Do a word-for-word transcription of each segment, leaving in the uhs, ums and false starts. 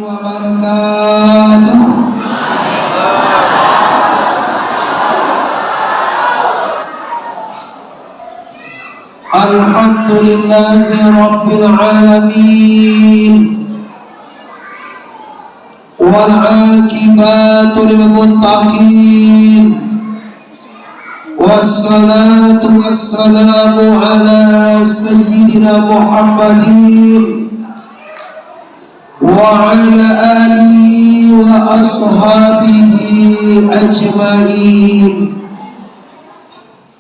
وبركاته. الحمد لله رب العالمين، والعاقبة للمتقين، والصلاة والسلام على سيدنا محمد وعلى آله وأصحابه أجمعين.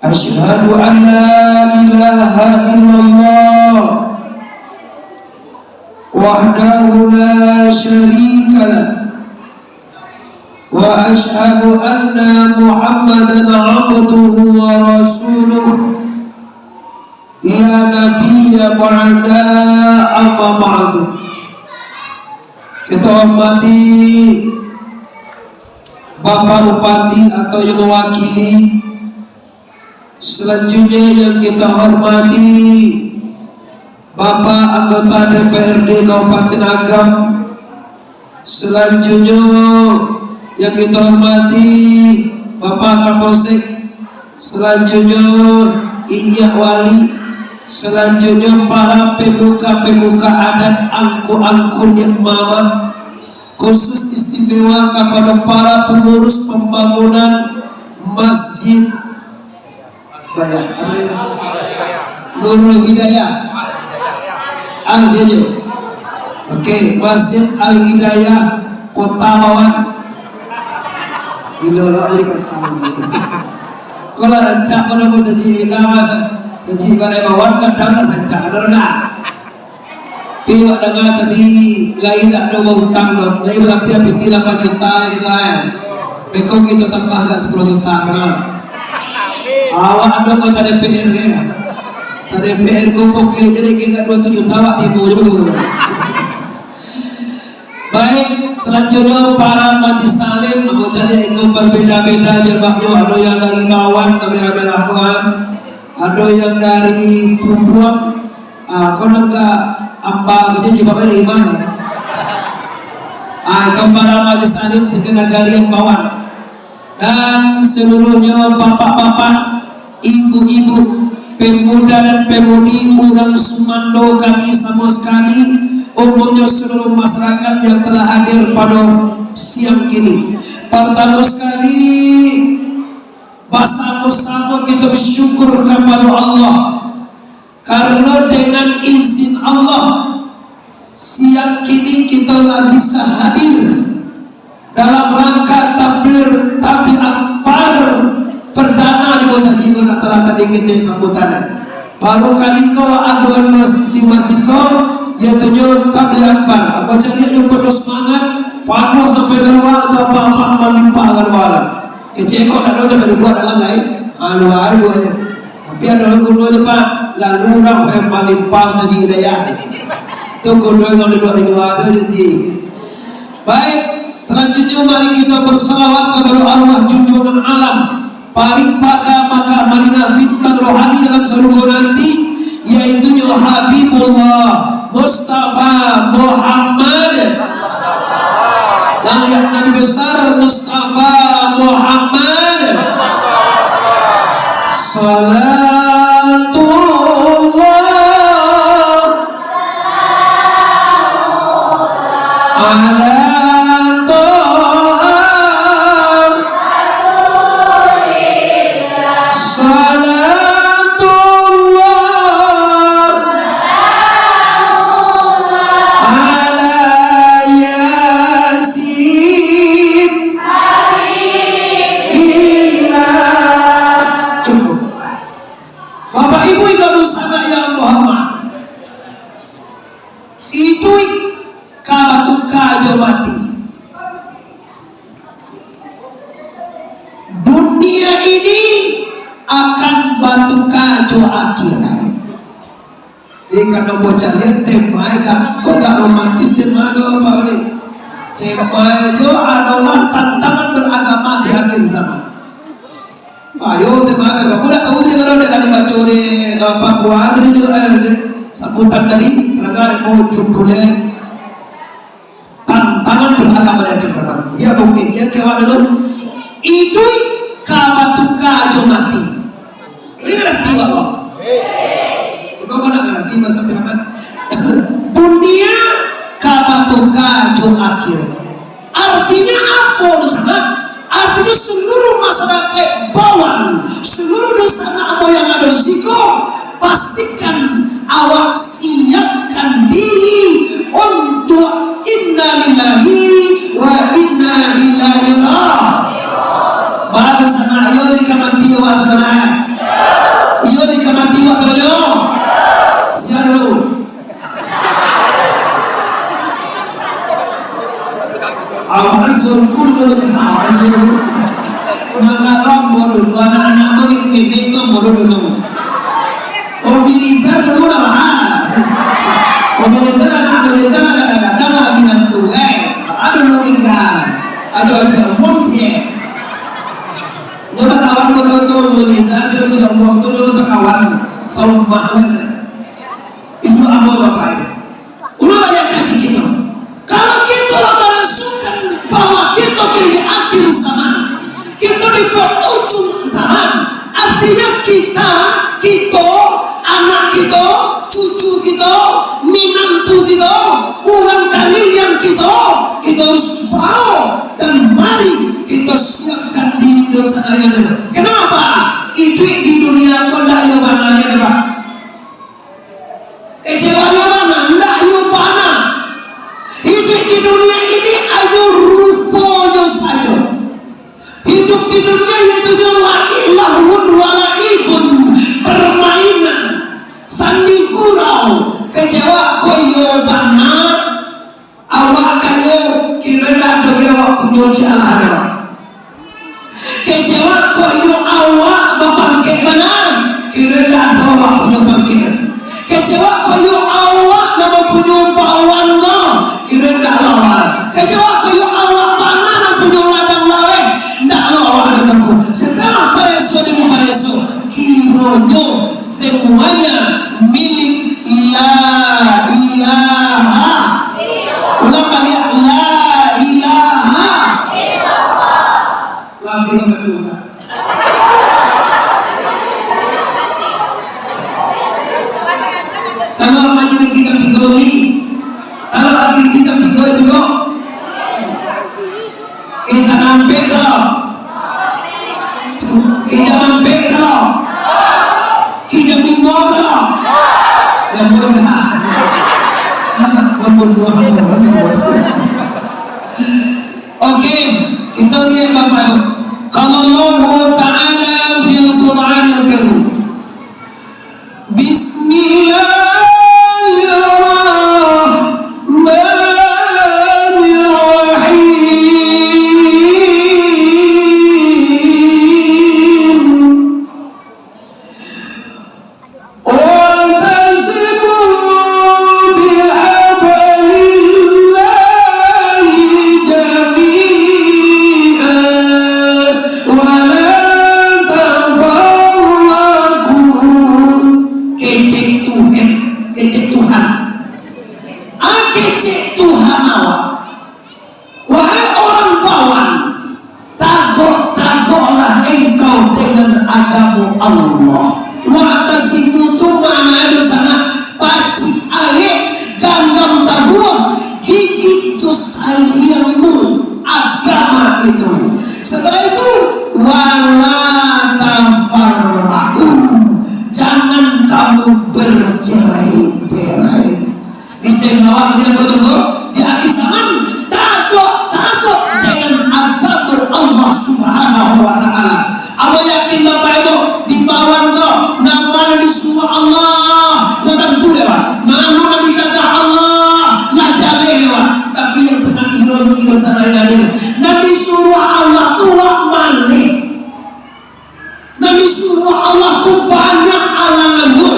أشهد أن لا إله إلا الله وحده لا شريك له، وأشهد أن محمدا عبده ورسوله، لا نبي بعده، أما بعد. Kita hormati Bapak Bupati atau yang mewakili. Selanjutnya yang kita hormati Bapak Anggota D P R D Kabupaten Agam. Selanjutnya yang kita hormati Bapak Kapolsek. Selanjutnya, inyiak wali. Selanjutnya, para pemuka-pemuka adat, angku-angku, niniak mamak, khusus istimewa kapada para pengurus pembangunan Masjid Bayah, ada lagi? Nurul Hidayah Al Jeje. Oke, Masjid Al Hidayah Kota Bawan. Ilo lo ari kota lagi. Kalau rancak pun apa saji ilang, saji balai bawan kadang nak sancak, benar tak? Tapi awak danga tadi, lai tak ado bautang doh, lai balapiah pitih lapan juta gitu ai. Beko kito tambah agak sapuluah juta, tenang. Awak ado anggota D P R ke? Anggota D P R ko pokok jadi ke agak dua ratus juta, awak timbul je baru. Baik, selanjutnya para majlis taklim, ambo caliak iko berbeda-beda jilbabnyo, ado yang dari Bawan, merah-merah ko, ha. Ado yang dari Puduang, ah, konon ka amba ko jadi bapak dari Iman. Ah, ka para majlis taklim se-Nagari Ambawan. Dan seluruhnya bapak-bapak, ibu-ibu, pemuda dan pemudi, urang sumando kami samo sekali, umumnya seluruh masyarakat yang telah hadir pada siang kini. Pertama sekali, basamo-samo kita bersyukur kepada Allah, karena dengan izin Allah, siang kini kita lah bisa hadir dalam rangka tabligh, tabligh akbar perdana di Bosajik ko, nak salah tadi kecek sambutan. Baru kali ko aduan mas-, di masjid ko, yaitunyo tabligh akbar. Ambo caliak nyo penuh semangat, panuah sampai kalua, atau apa-apa malimpah kalua. Kecek ko ndak ado sampai dibuek dalam lai. Ah, lua ado bueknyo. Tapi ado guno tu, Pak. Lalu urang paling paham saji daya. Tu guno urang duduak di lua tu, Ji. Baik, selanjutnya mari kita bersalawat kepada arwah junjungan alam, Parik Paga Makkah Madinah, bintang rohani dalam surga nanti, yaitunyo Habibullah Mustafa Muhammad. Nah, lihat Nabi besar Mustafa Muhammad. Salatullah ala Toha. Salatullah ala Yasin. Bila. Cukup. Bapak Ibu insan dunsanak yang ambo hormati, iduik ka batuka jo mati. Dunia ini akan batuka jo akhirat. Eh, kano bocah lihat tema e, kok gak romantis tema e, Bapak Wali? Tema e tu adolah tantangan beragama di akhir zaman. Ayo, tema e, Bapak dak tahu tadi kalau dak dibaco di, apa, kuah tadi tu, eh, di sambutan tadi, terangkan mau judulnya. Tan-, Kawak dulu, iduik ka batuka jo mati. Ngarati awak? Semoga nak ngarati masa kiamat. Dunia ka batuka jo akhirat. Artinya apo tu sana? Artinya seluruh masyarakat Bawan, seluruh dunsanak ambo yang ado di siko, pastikan awak siapkan diri untuk innalillahi wa inna ilaihi raji'un. Baru sana, iyo di kamati awak sana. Iyo di kamati awak sana. Siap dulu. Awak suruh dulu, awak suruh dulu. Manggalam bodoh dulu, anak-anak tu gini-gini tu bodoh dulu. Om Nizar dulu dah mahal. Om Nizar, anak Om Nizar kadang-kadang lagi nantu, eh. Aduh, lu tinggal. Aduh, aduh, uang cek. Dia bakawan bodoh tu, Om Nizar, dia juga uang tu, dia sakawan tu. Saumah tu. Itu ambo, Bapak Ibu. Ulah baliak kaji kito. Kalau kito lah marasokan bahwa kito kini di akhir zaman, kito di penghujung zaman, artinya kita, kito, anak kito, cucu kito, minantu kito, urang kaliliang kito, kito harus bao dan mari kito siapkan diri dosa dari anda. Kenapa? Iduik di dunia ko ndak iyo bananyo, Pak. Kecewa yo bana, ndak yo bana. Hiduik di dunia ini hanyo ruponyo sajo. Hiduik di dunia itu nyo lai lahun wa laibun, permainan, sandi gurau. Kecewa ko iyo bana. Awak kayo, kiro ndak ado ge awak punyo jalan, awak. Kecewa ko iyo awak bapangkek bana, kiro ndak ado awak punyo pangkek. Kecewa ko iyo awak nan mampunyo bawan ko, kiro ndak lo awak. Kecewa ko iyo awak bana nan punyo ladang laweh, ndak lo awak ado tunggu. Setelah pareso demi pareso, kironyo semuanya milik La Ilaha. Ulang baliak, La Ilaha. Labiah ka tu, Pak. Kalau majlis kitab tigo ni, kalau majlis kitab tigo itu, Kisah nampek tu lo. Kisah nampek tu lo. Kisah limo tu lo. Yang benar. Membunuh orang. Oke, kita lihat Bapak Ibu. Qala Allahu Ta'ala fil Qur'anil Karim. Bismillahirrahmanirrahim. Wa'tasimu bihablillahi jami'an wa la tafarraqu. Kecek Tuhan, kecek Tuhan. Ah, kecek Tuhan awak. Wahai orang Bawan, tagok-tagoklah engkau dengan agamo Allah. Wa'tasimu tu maknanyo di sana, pacik arek, ganggam taguah, gigik jo sariangmu agama itu. Setelah itu, wala tafarraqu, jangan kamu bercerai-berai. Di tengah waktu dia bertunggu, di akhir zaman, tagok-tagok dengan agama Allah Subhanahu wa Ta'ala. Ambo yakin Bapak Ibu, di Bawan ko, nan ma nan disuruah Allah, lah tantu dek awak. Ma nan ditagah Allah, lah jaleh dek awak. Tapi yang sangat ironi, dosa yang hadir, nan disuruah Allah tu wak maleh. Nan disuruah Allah tu banyak alangannyo,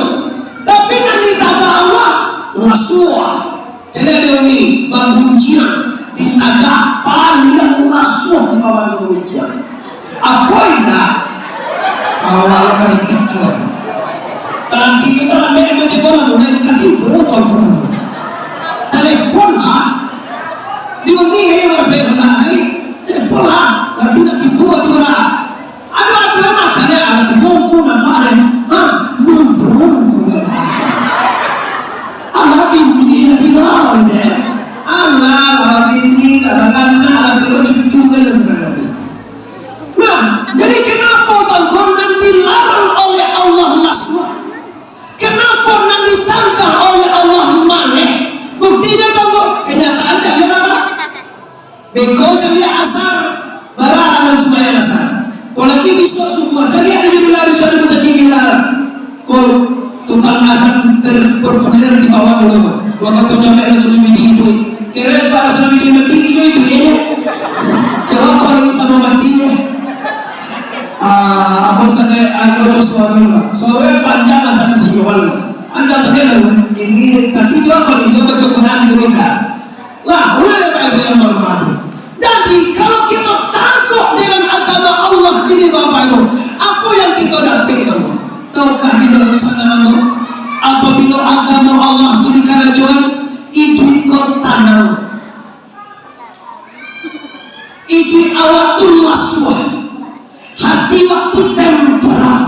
tapi nan ditagah Allah lasuah. Jadi ado urang ni bagunciang, ditagah paliang lasuah di bawah tu bagunciang. Apo indak? Awak lah ka dikicau. Tadi kita ambil macam bola, mulai dikati botol. Telepon lah. Di uni ni berbeda naik. Telepon lah. Beko caliak asar, bara nan sumbayang asar. Ko lagi bisuak subuah, caliak di jendela bisuak ado bacaci hilal. Ko tukang azan terpopuler di bawah dulu tu. Wakatu Camek Rasuluddin iduik. Kira Pak Rasuluddin mati, inyo iduik, yo. Coba kalau samo mati, yo. Ah, abang sangaik ado jo suaro lah. Suaro yang panjang azan di awal. Panjang sangaik lah. Ini tadi coba kalau inyo baca Quran tu, kan? Lah, mulai dari yang menghormati. Jadi, kalau kita takut dengan agama Allah ini, Bapak Ibu, apa yang kita dapatkan? Tahukah kita di sana, Bapak? Apabila agama Allah itu dikarajoan, iduik kau tanang. Iduik awak tu lasuah. Hati awak tu tenteram.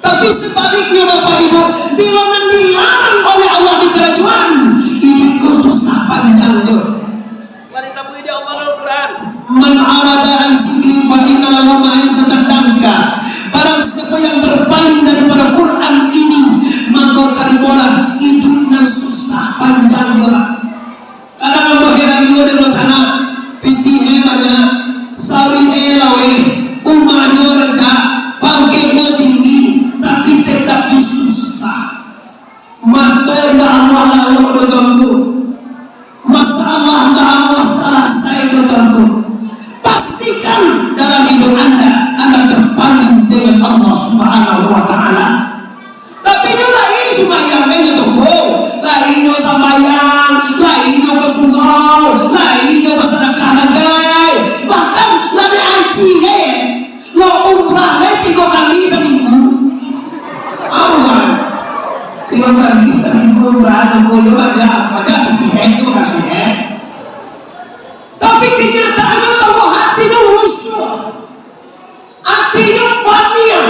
Tapi sabaliknyo, Bapak Ibu, bila nan dilarang oleh Allah dikarajoan, iduik ko susah panjang jo. Mari sabui di Allah dalam Quran. "Man arada an zikri fa inna lahu ma'isatan danka." Barang siapa yang berpaling daripada Quran ini, maka tarimalah iduik nan susah panjang jo. Kadang ambo heran juo dek dunsanak, pitih e banyak, sawit e laweh, umahnyo rancak, pangkeknyo tinggi, tapi tetap tu susah. Mato ndak amuah lalok doh, Tuanku. Masalah ndak amuah salasai doh, Tuanku. Pastikan dalam hidup anda, anda berpaling dengan Allah Subhanahu wa Ta'ala. Tapi inyo lai sumbayang, inyo toko, lai inyo sambayang, lai inyo ka surau, lai inyo basadakah bagai, bahkan lah diaci ge, lo umrah ge tigo kali saminggu. Awan, tigo kali saminggu umrah, toko yo banyak, banyak pitih e, tarimo kasih e. Tapi kenyataannyo toko hatinyo rusuh. Atinyo paniang,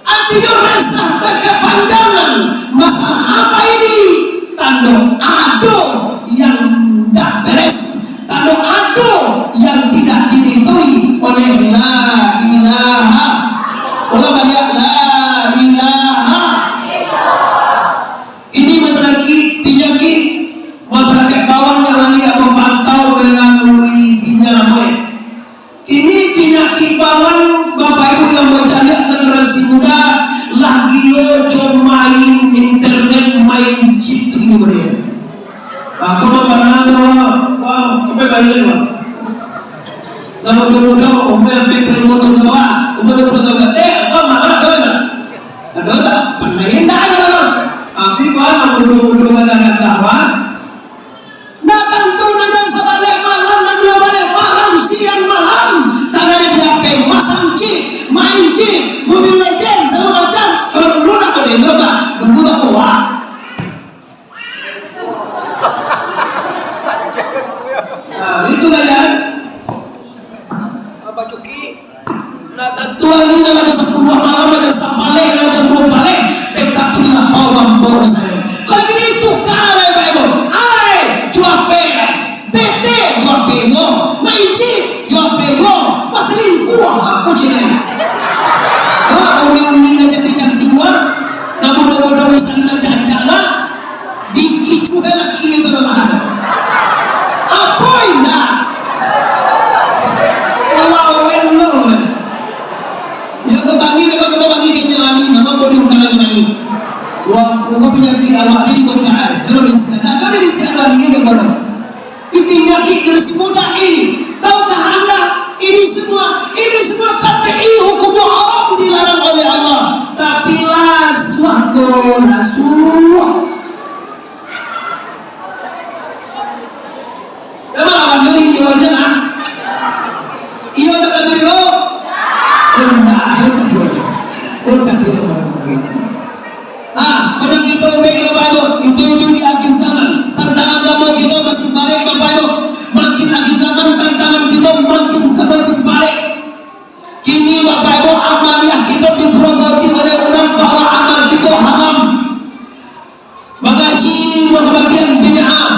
atinyo resah bakapanjangan. Masalah apa ini? Tando ado yang ndak beres, tando ado yang tidak diridhoi oleh la ilaha. Ulang baliak, la ilaha. Ini masyarakat, pinjaki, masyarakat bawah yang lagi atau pantau melalui sinyal, boy. Kini pinjaki bawah, Bapak Ibu yang bacaliak generasi muda, lah gilo jo main internet, main chip tu kini model. Ah, kau mah pernah ada, wah, kau main main lewat. Lah mudo-mudo, umur hampir lima tahun ke bawah, umur dua puluh tahun ke, eh, kau malah ada tak? Ada tak? Pernah indah aja kan? Tapi kau lah mudo-mudo gagah-gagah, wah. Ndak tantu nan jan sabaleh malam, nan duo baleh malam, siang malam, tangannya di H P, masang chip, main chip, Mobile Legend, segala macam. Kalau dulu ndak ada itu, Pak. Dulu ndak kuat. Nah, itu kan, ya. Apa Cuki? Nah, tantu hari ini lah jam sapuluah malam, lah jam sabaleh, lah jam duo baleh, tetap tu di lapau bampor saya. Kalau gini ditukar, Bapak Ibu. Alai, jual P, P T jual P, yo. Main chip jual P, yo. Paselingkuh aku cina. Wah, uni-uni na cantik-cantik, wah. Na bodoh-bodoh, na saling na jalan-jalan. Dikicuah laki saudara. Apa indak? Lawan lo. Ya, kau bagi, kau bagi, kau bagi, kau bagi, kau bagi, kau bagi. Wah, kau pinjaki awak jadi bongkar. Seru di sana. Kami di sini lagi ke baru. Pinjaki generasi muda ini. Tahukah anda, ini semua, ini semua kata hukumnya haram, dilarang oleh Allah. Tapi lasuah ko lasuah. Dah malam hari iyo aja lah. Iyo tak ada dulu. Entah, iyo cantik aja. Iyo cantik aja. Ah, kena kita ubek Bapak Ibu. Itu, itu di akhir zaman. Tantangan kamu kita masih barek Bapak Ibu. Makin akhir zaman tantangan kita makin semakin barek. Kini Bapak Ibu, amaliah kita dipromoti oleh orang bahwa amal kita haram. Mangaji buah kebaktian bid'ah.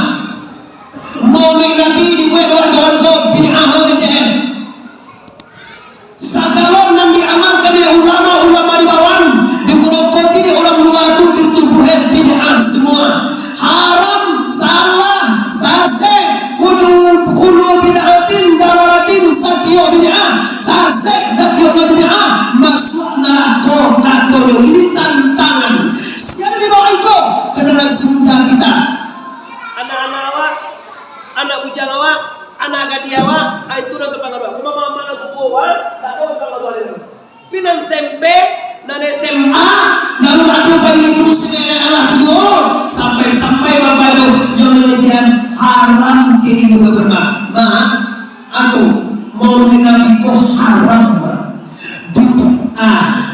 Maulid Nabi dibuat kawan-kawan ko bid'ah lo kecek. Sagalo nan diamalkan dek ulama-ulama di bawah, dikurokoti dek urang lua tu, di tubuah bid'ah semua. Haram, salah, sasek, kudu, kudu Ini tantangan. Siapa di bawah engkau? Generasi muda kita. Anak-anak awak, anak bujang awak, anak gadih awak, ah, itu nan tapangaruah. Rumah mama nan tuo awak, tak ada tapangaruah dia. Tapi nan S M P, nan S M A, nan ado pai ibu sanganakan alah tu juo, sampai-sampai bapak ibu nyo mangajian haram ka ibu ka rumah. Mak, atu, maulid Nabi ko haram, Mak. Bid'ah.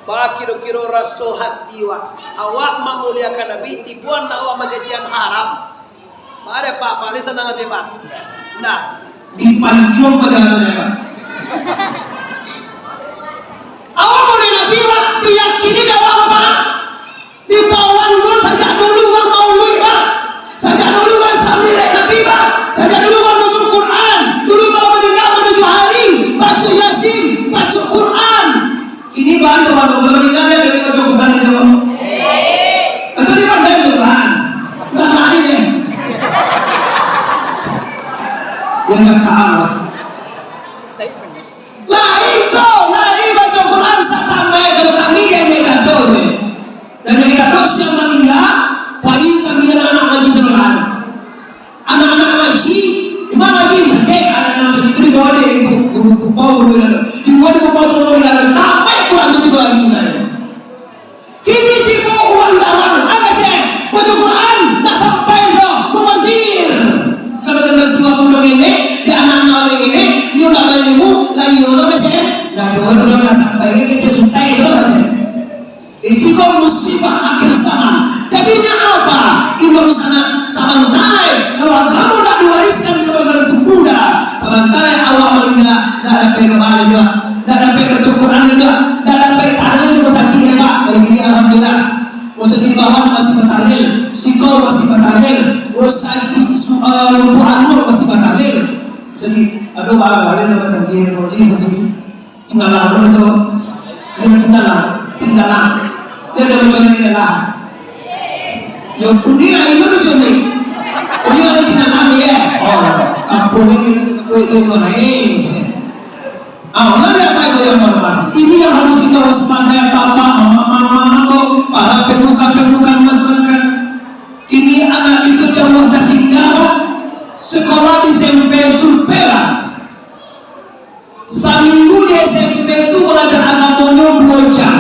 Bakiro-kiro raso hati awak. Awak mamuliakan Nabi, tibo anak awak mangajian haram. Bare, Pak, paling sanang ati, Pak. Nah, dipancung pajalanan, Pak. Awak murid Nabi, Pak, diyakini dek awak, Pak. Di Pawan dulu, sajak dulu urang maulid, Pak. Sajak dulu urang sambia Nabi, Pak. Sajak dulu urang baco Quran. Dulu kalau maningga matujuah hari, baco Yasin, baco Quran. Kini baru baru kalau maningga dia baca Quran itu. Atau dia pandai baca Quran? Enggak lari deh. Dia enggak tahu. Lai ko, lai baco Quran satambai kalau kami dia ambil dado tu. Dan ambil dado siang maningga, pai kami anak-anak ngaji sakolah. Anak-anak ngaji, di ma ngaji? Masajik, anak-anak masajik tu dibawa dek ibu, guru kupau, guru yang ada. Dibawa di kupau tu, guru yang ada. Tampek Quran tu tigo hari, kan. Kini tibo urang dalam, agak cek, baco Quran, ndak sampai doh, mubazir. Kalau generasi urang mudo ngini, di anak-anak urang ngini, nyo ndak bailmu, lah iyo doh, agak cek. Ndak doh, itu doh, ndak sampai, kecek suntai itu doh, agak cek. Di siko musibah akhir zaman. Jadinyo apa? Imbau sana, sabantai, kalau agamo ndak diwariskan kepada generasi muda, sabantai awak maningga, ndak dapek baalim juo, ndak dapek baco Quran juo, ndak dapek tahlil di masajik, ya, Pak. Kalau kini, alhamdulillah, masajik Bawan masih batahlil, siko masih batahlil, masajik su-, eh, Lubuak Aluang masih batahlil. Jadi, aduh, Pak, tahlil, tahlil, tahlil, masajik Singgalang, apa tu? Yang Singgalang, tinggalan. Dia ada macam ni lah. Ya, kuning lah, ini macam ni. Kuning ada tinggalan, ya. Oh, ya. Kampung ini, itu, itu, itu, eh. Ah, mana dia apa itu yang mana? Ini yang harus kita waspadai, bapak, mama, mama, mama, para pemuka-pemuka masyarakat. Kini anak itu jauh tertinggal. Sekolah di S M P Surpela. Saminggu di S M P tu balajar agamonyo duo jam.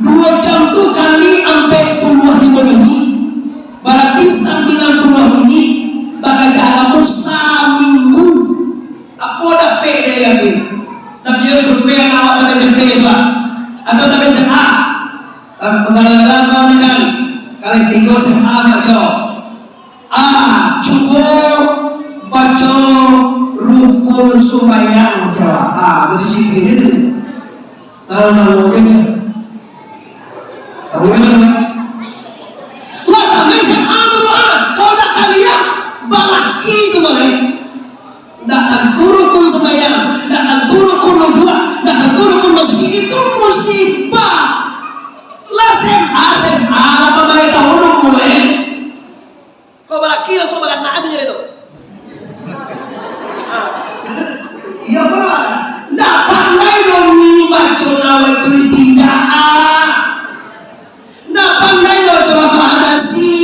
Duo jam tu kali ampek puluah limo minit, barati sambilan puluah minit balajar agamo saminggu. Apo dapek dari ati? Tapi yo survei anak awak tamat S M P sudah. Atau tamat S M A. Ah, mangala-ngala kawan kan. Kali tigo S M A mak jawab. Ah, cubo baco rukun sumbayang, jawab. Ah, baco cipi dia tu. Lalu-lalu aja dia. Tahu kan, kan? Lah, tamat S M A tu doa. Kalau nak kalian, balaki tu balai. Ndak tantu rukun sumbayang, ndak tantu rukun wudu, ndak tantu rukun masajik, itu musibah. Lah S M A, S M A, lapan baleh tahun umur, eh. Kau balaki langsung baranak aja jadi tu. Ah. Iya, apa nak? Ndak pandai doh ni baco nawaitu istinja. Ah. Ndak pandai doh tu lafaz hadasi.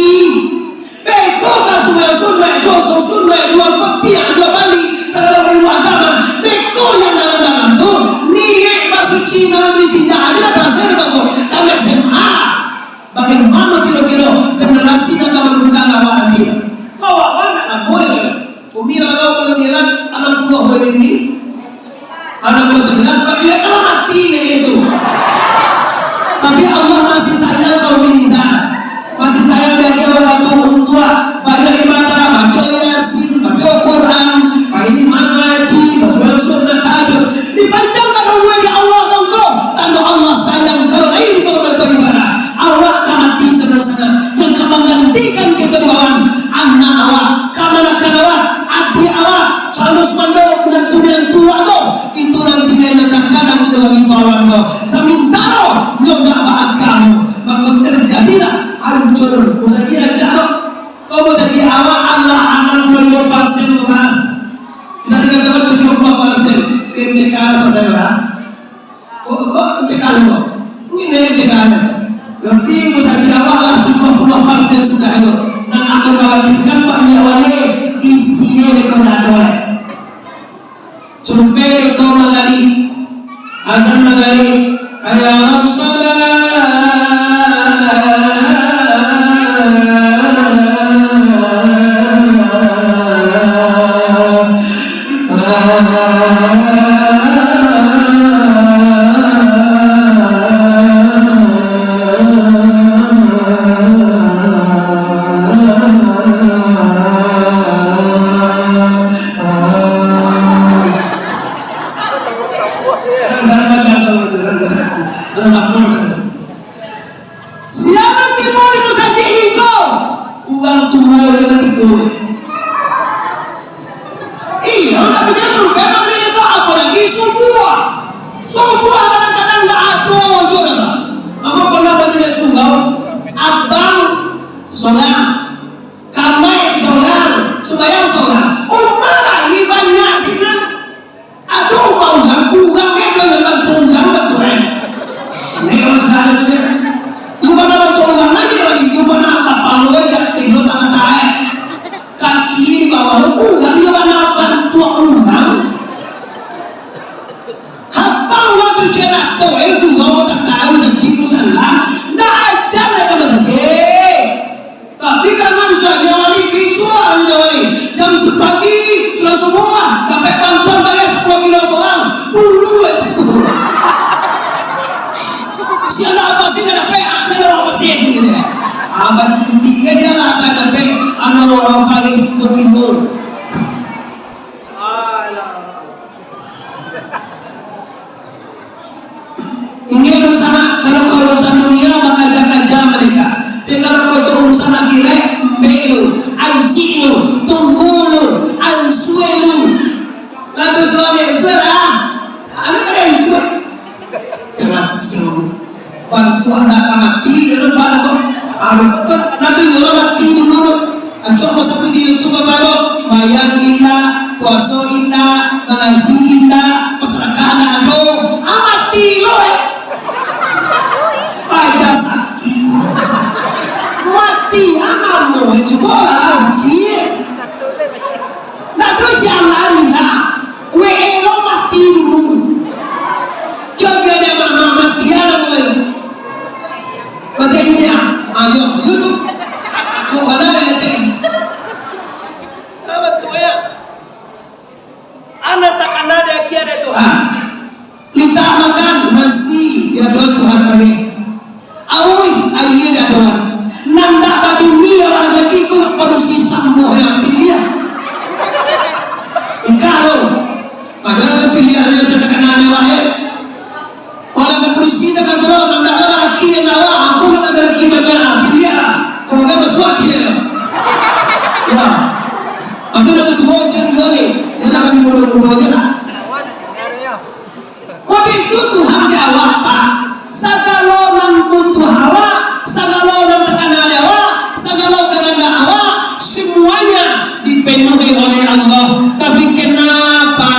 Beko ka sumbayang sunnah, puaso sunnah, jual pepiak, jual bali, sagalo ilmu agama. Beko yang dalam-dalam tu, niaik basuci, nawaitu istinja, aja dah salasai dah tu. Tamat S M A. Bagaimana kiro-kiro generasi nan ka manuka awak nanti? Awak kan nak lamo je. Umi lah tahu kalau Umi lah anam puluah baru ini. Anam puluah sambilan, tapi dia kalau mati nenek itu. Tapi Allah masih sayang kaum ini, Zan. Masih sayang dia, dia waktu untuak banyak ibadah, baca Yasin, baca Quran, pai mangaji, basuah sunnah tahajud. Dipanjangkan umur di Allah tu ko. Tando Allah sayang kalau lain kalau bantuak ibadah. Awak ka mati sadonyo sanak, yang ka manggantikan kito di bawah, anak awak, kamanakan awak, adik awak, saudara sumando, minantu-minantu Kok, kok cekal kok? Ini dari cekal. Berarti musajik awak lah tujuh puluh persen sudah itu. Nan aku khawatirkan, Pak, ini awalnya isinya mereka udah ada, eh. Survei mereka magarib. Azan magarib. Hayya alas shalah. Siapa tibo di musajik iko? Urang tuo jo batiko. Iyo, tapi jan survei magrib tu, apolai subuah. Subuah kadang-kadang ndak ado jo dah. Ambo pernah batiliak surau, abang sorang, kamaik sorang, sumbayang sorang. Umah lai banyak sinan. Aduh, bau urang, urang ni kalau bantu urang, betul, eh. Ini kalau sudah ada tu, ya. Lu pernah bantu urang lagi, lagi. Lu pernah kapalo aja, tidur tangan taek. Kaki di bawah, lu urang, lu pernah bantu urang. Apa urang tu cakap, eh, surau, tak tahu, masajik, musala. Ndak ajar datang masajik. Tapi karano di Suwak Jawali, di Suwak Jawali, jam sapagi, sudah subuah, dapek bantuan bareh sapuluah kilo sorang, bulu itu. Siapa apa sih nggak dapek, ada nggak apa sih, gitu ya. Abang cuntik ya, dia lah, saya dapek, anu, orang paling kutilo. Alah. Inyo tu sanak, kalau ka urusan dunia, makaja-kaja mereka. Tapi kalau ka urusan akhirat, embek lu, ancik lu, tunggul lu, ansue lu. Lah tu suami, ansue lah. Anu kada ansue. Samasing tu. Bantuak nak ka mati, dia lupa apa. Ah, betul. Nanti orang mati dulu tu. Acok masuk di YouTube apa tu? Bayang indak, puaso indak, mangaji indak, masyarakat indak ado. Ah, mati lo, eh. Paja sakik. Mati, ah, namo, eh, cubolah, mati. Ndak ado jalan lah. Wee lo mati dulu. Coba dia mama mati, ah, namo, eh. Mati dia. Ayo, yuk tu. Aku bana ya, teh. Apa tu, ya? Anak takana di akia dek Tuhan. Litak makan nasi di adoan Tuhan bagi. Auih aia di adoan. Nan dak babini awak laki ko padusi sambuah yang piliah. Engkau lo. Padahal pilihan yang saya takana di awak, ya. Orang ka padusi takana, nan dak lalaki yang awak, aku nak laki banyak, piliah. Kalau enggak, basuak cia. Ya. Tapi dah tuo-tuo macam ko ni, ya nak kami mudo-mudo aja lah. Waktu itu Tuhan di awak, Pak. Sagalo nan butuh awak, sagalo nan takana di awak, sagalo kahandak awak, semuanya dipenuhi oleh Allah. Tapi kenapa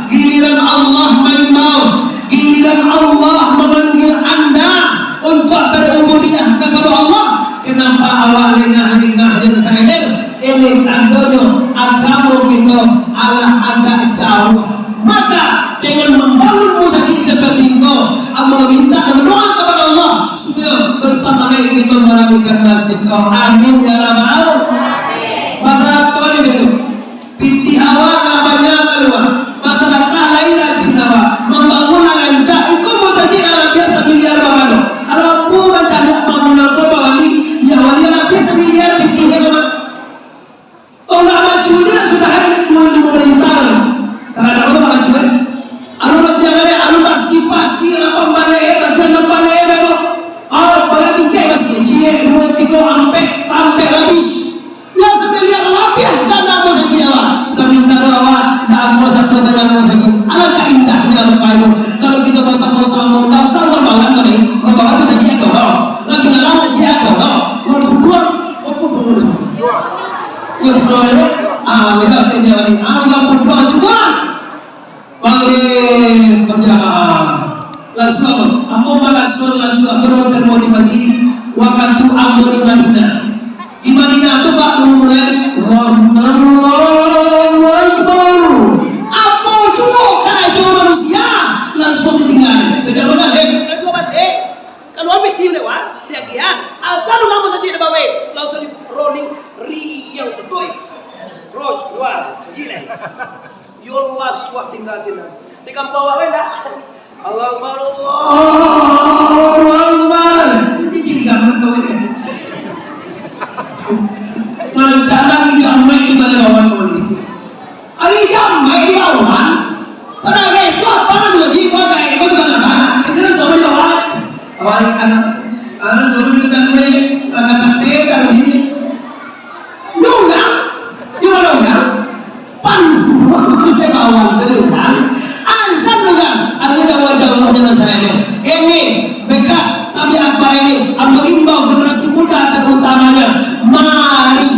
giliran Allah maimbau, giliran Allah memanggil anda untuk berubudiah kepada Allah, kenapa awak lengah-lengah yang sadar? Ini tandonyo agamo kito alah agak jauh. Maka, dengan membangun musajik seperti itu, ambo meminta dan berdoa kepada Allah supaya bersama-sama kita meramaikan masjid ko. Amin ya rabbal. Masalah ko ni dulu. Pitih awak lah banyak kalua. Masyarakat lain rajin awak. Membangun lah rancak. Iko musajik lah labiah samiliar babano. Kalau aku mancaliak bangunan ko, Pak Wali, ya Wali, lah labiah samiliar pitih ko mah. Tolak macu ni lah sudah hari dua limo baleh juta tu. Salah tak tahu lah macu kan? Alun latihan kan, alun pasi-pasi lah pambaleh, eh, basian pambaleh, eh, tu. Ah, bala tingkek basi, ciek, dua, tiga, ampek, ampek habis. Lah samiliar labiah tanah musajik awak. Samantaro awak ndak amuah sato saja musajik. Alangkah indahnya Bapak Ibu. Kalau kita bersama-sama, tak usah uang malam kami. Motor tu saja dulu. Lagi dalam saja dulu. Mau butuh, mau butuh. Ya, butuh ya. Ah, ya, cek dia balik. Ah, yang butuh juga lah. Balik berjamaah. Lah Ambo malaso-laso, ambo termotivasi wakatu ambo di Madinah. Di Madinah tu, Pak, tu mulai, "Allahu Akbar, Allahu Akbar." Apo juo karajo manusia, langsuang ditinggaan. Sajo baliak, sajo baliak. Kalau ambo tiup lewat, di agian, azan urang masajik di bawah, langsuang di rolling, riang betul. Roj, keluar, sajik lai. Yo lah, suah tingga sinan. Di kampuang awak kan dak? Allahu Akbar, Allahu Akbar. Ini ciri gamak tu, ya. Rancana lagi gamak di balai bawah tu ni. Ari gamak di bawah. Sadang itu apa tu, Ji? Kau tak ikut juga apa? Ini lah sama di bawah. Awak anak, anak suruh kita tanggung, raka sate taruh sini. Nurang, di mano urang? Pan, bawang tu urang. Azan urang, ado dah wajah Allah dalam saya ni. Ini, beka, tabligh akbar ini, ambo imbau generasi muda terutamanya, mari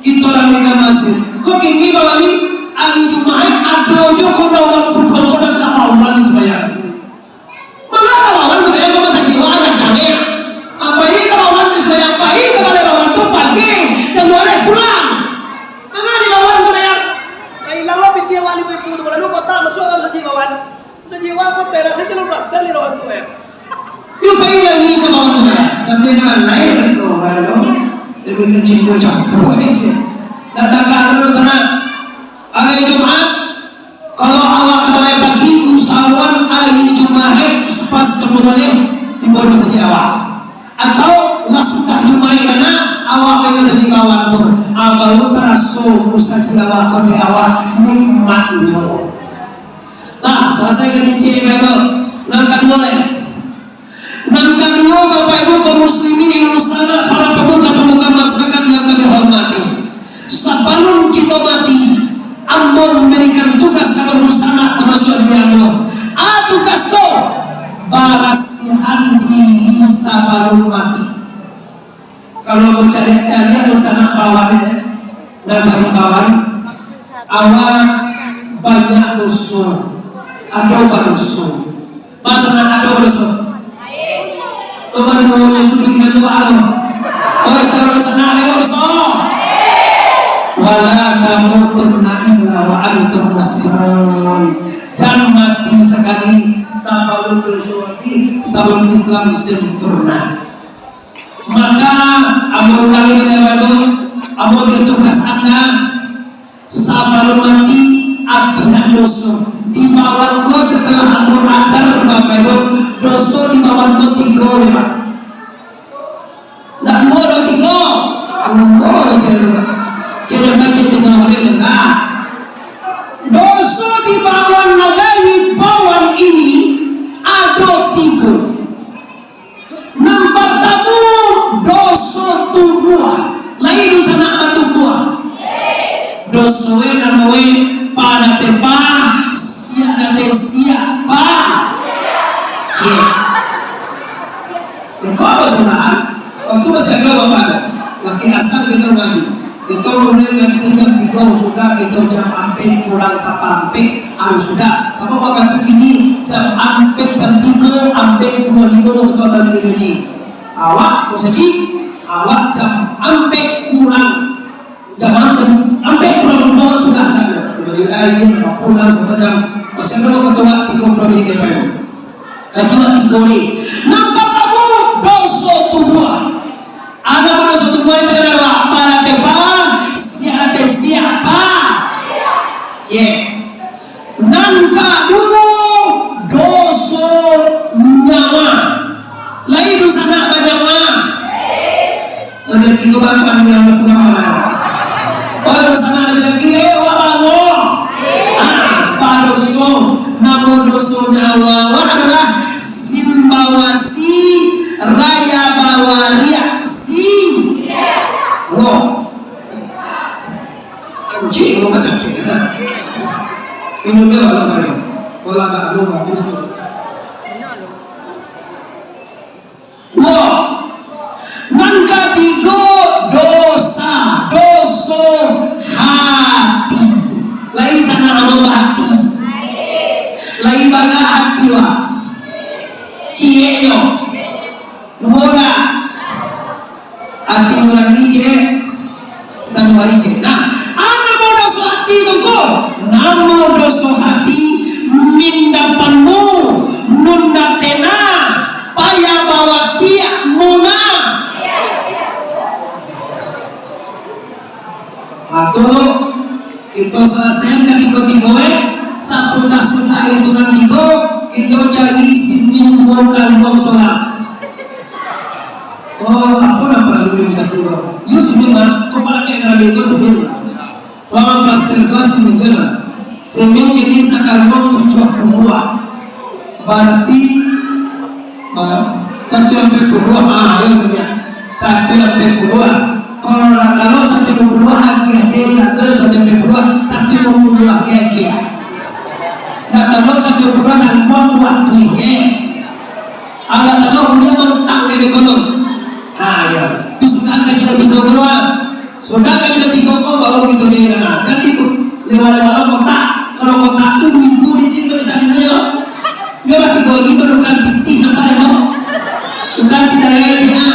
kito ramekan masjid. Kok kini bawali, hari Jumaik, ado jo kau urang putuang kau dah kapawan sembahyang. Manga ka bawang sumbayang ka masajik, wah, gadang, eh. Pai ka bawang sumbayang, pai ka balai bawang tu pagi, jam duo baleh pulang. Manga di bawang sumbayang? Ka ilang lo pitih awak limo ribu tu, lalu kota masuak ka masajik bawang. Masajik bawang kota, rasanya lo plaster di bawang tu, eh. Yo pai lagi ka bawang sumbayang. Sampai ka balai dah tu, bawang tu. Dia bikin cinta campur, eh. Dah takah terus sana. Hari Jumaat, kalau awak ka balai pagi, usahoan ari Jumaik pas jam duo baleh tibo di masajik awak. Atau lah sudah Jumaik bana, awak pai ka masajik bawang tu. Ah, baru taraso masajik awak ko dek awak nikmatnyo. Nah, salasai ka kecek bae tu. Nan kaduo lai. Nan kaduo, Bapak Ibu kaum muslimin yang sanak, para pemuka-pemuka masyarakat yang kami hormati. Sabalun kito mati, ambo mambarikan tugas ka dunsanak, tamasuak diri ambo. A, tugas ko, barasiahan diri sabalun mati. Kalau ambo caliak-caliak dunsanak bawah, eh, nagari bawah, awak banyak doso, ado badoso. Masa nak ado badoso? Tobat dulu, sudah kita tu ado. Oi, saudara sana, ayo, doso. Wala tamutunna illa wa antum muslimun. Jan mati sakali sabalun doso mati, sabalun Islam sempurna. Maka, ambo ulangi dari awal tu, ambo tugas anda, sabalun mati, abihan doso. Di bawah ko setelah ambo radar, Bapak Ibu, doso di bawah ko tigo, ya, Pak. Nak duo, nak tigo? Duo, cek. Cek, cek, cek, tigo, cek, nah. Doso di bawah nagari bawah ini ado tigo. Nan partamo, doso tubuah. Lai dunsanak batumbuah? Doso e namo e, pa date pa, siak date siak, pa. Siak. Iko apo sudah? Waktu masih ado bapak. Laki asar kito ngaji. Kito mulai ngaji dari jam tigo, sudah kito jam ampek kurang saparampek harus sudah. Sabab wakatu kini jam ampek, jam tigo ampek puluah limo kito asal ngaji. Awak musajik, awak jam ampek kurang, jam ampek, ampek kurang limo sudah dah. Jadi, ah, iyo, nak pulang sagalo macam. Masih ado wakatu tigo puluah minit lagi. Kaji nan tigo ni. Nan partamo, doso tubuah. Ado doso tubuah yang terkenal, Pak? Pa date pa, siak date siak, pa. Cek. Nan kaduo, doso nyawa. Lai dunsanak banyawa? Laki-laki ko bapak ni yang pulang marah. Oh, dunsanak laki-laki, eh, awak bangun. Ah, badoso. Namo doso nyawa awak adolah simbawasi, raya bawariak, si. Wah. Anjing, lu macam ni. Minum dia lah, Bang. Kalau agak belum habis tu. Wah. Nan katigo, dosa, doso hati. Lai sanak ambo bahati. Lai bara hati, wah. Cieknyo. Duo ndak? Ati urang ni ciek, sanu bari ciek. Nah, a namo doso ati tu ko? Namo doso ati, minda panu, nunda tena, payah bawa piak muna. Nah, tu lo. Kito salasaian ka tigo-tigo, eh. Sasudah-sudah itu nan tigo, kito cari simin duo karuang solar. Oh, apo nan paralu di musajik ko? Yo, simin mah. Ko pakai nan ado ko simin mah. Tuang plaster ko simin tu lah. Simin kini sakaruang tujuah puluah. Barati, ah, satu ampek puluah, ah, ayo tu dia. Satu ampek puluah. Kalau nak tahu satu ampek puluah, agiah je, nak tahu satu ampek puluah, satu ampek puluah je agiah. Nak tahu satu ampek puluah, nangguang buat tu je. Anak tahu dia berutang dari kono. Ha, ya. Tapi sudah kaji tiga puluh, ah. Sudah kaji tiga puluh, baru kita dia, nah. Jadi tu, lewat-lewat kotak. Kalau kotak tu, ibu di sini, tulis tadi dia. Biarlah tigo ribu tukang pitih, nampak dek awak? Tukang pitih dayai cina.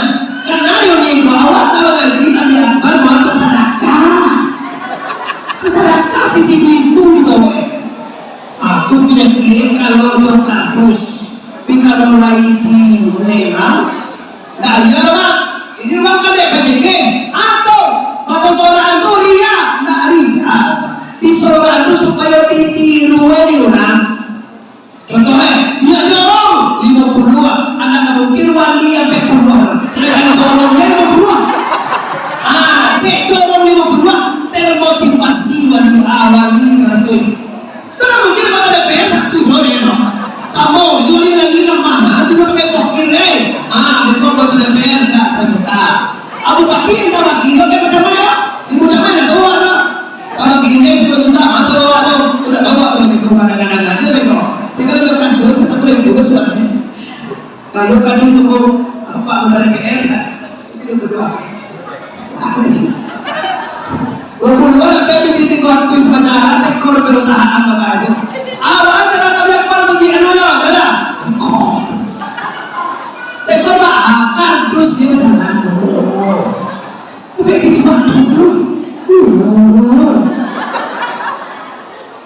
Kan ado ni ko, awak kalau ngaji, kan di akbar, bawa tu sadakah. Tu sadakah pitih duo ribu dibawa. Ah, tu panyakik kalau jo kardus. Tapi kalau lai dilelang, ndak ria doh, Mak. Ini urang kan dek pajikeh. Atau, maso sorakan tu ria, ndak ria. Di sorakan tu supayo ditiru, eh, di urang. Contoh, eh, niat jorong, limo puluah, anak ka mungkin wali ampek puluah, sadangkan jorongnya limo puluah. Ah, dek jorong limo puluah, termotivasi wali, ah, wali saratuih. Tu lah mungkin anggota D P R satu juta, no. Samo, itu wali lagi lamah, nah, tu dia pakai pokir, eh. Ah, beko anggota D P R dak sajuta. Abu Bakar minta bagi, pakai macam mana? Ibu macam mana, tahu tak? Kalau gini, sepuluh juta, mata awak tu, tidak tahu awak tu lebih kurang kadang-kadang aja, beko. Kita lebih kan dua, sepuluh ribu, sudah kami. Kalau kami dukung, apa, anggota D P R, tak? Itu dia berdoa. Walaupun luar sampai di titik waktu sementara, tekor perusahaan bapak itu. Awak acara tabligh akbar tu di anu lah, dah lah. Tekor. Tekor, Pak, kardus dia berjalan. Oh. Sampai di titik waktu. Oh.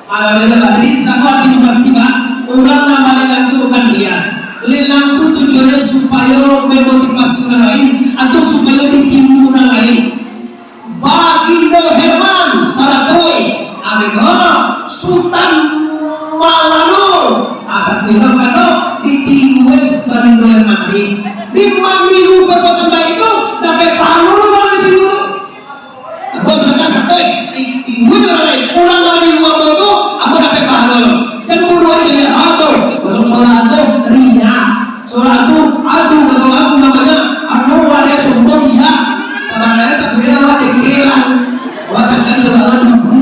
Alhamdulillah, Pak. Jadi, sedangkan antisipasi, Pak, urang nan balelang tu bukan ria. Lelang tu tujuannyo supayo memotivasi urang lain atau supayo ditiru urang lain. Bagindo Herman, Saratoi, Amega, Sutan Malano, ah, satu urang kano ditiru wes Bagindo Herman tadi. Di maniru perbuatan baik tu, dapek pahalo urang ditiru tu. Bos, sadangkan satu, eh, di, di, di urang lain, urang nan di lua tu, ambo dapek pahalo. Jan buru aja dia, ah, tu, bos, solat tu, ria. Solat tu, aduh, bos, solat tu nan banyak, ambo ada sombong, ria. Sabananyo, sabuiknyo, awak cengkelan. Awak sadang solat duo ribu.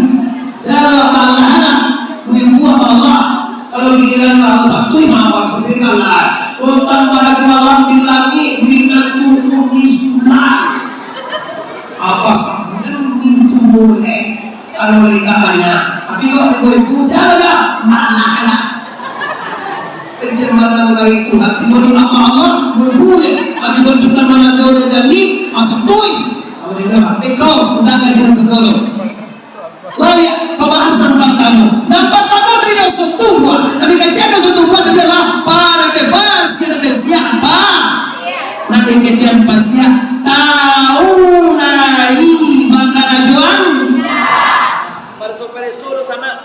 Yo, malah lah, duo ribu apo lah. Kalau giliran lah, satu, mah, awak sabuiknyo lah. Sultan Barakualam di langik, duit nan turun di sulam. Apa sabuiknyo mintu boleh, kalau lega banyak. Tapi kok limo ribu, sia ado? Malah lah. Pencemaran nama baik Tuhan, tibo di apa Allah, mubulih. Akibat suka mana tahu dia jadi, asam tui. Apa dia bilang? Pekau, sudah kaji nanti kalau. Lai, pambahasan partamo. Nan partamo tadi doso tubuah. Nan dikecekan doso tubuah tadi adolah pareso-pareso, pareso siapa? Nan dikecekan pasiah, tau lai bakarajoan. Pareso-pareso doso anak,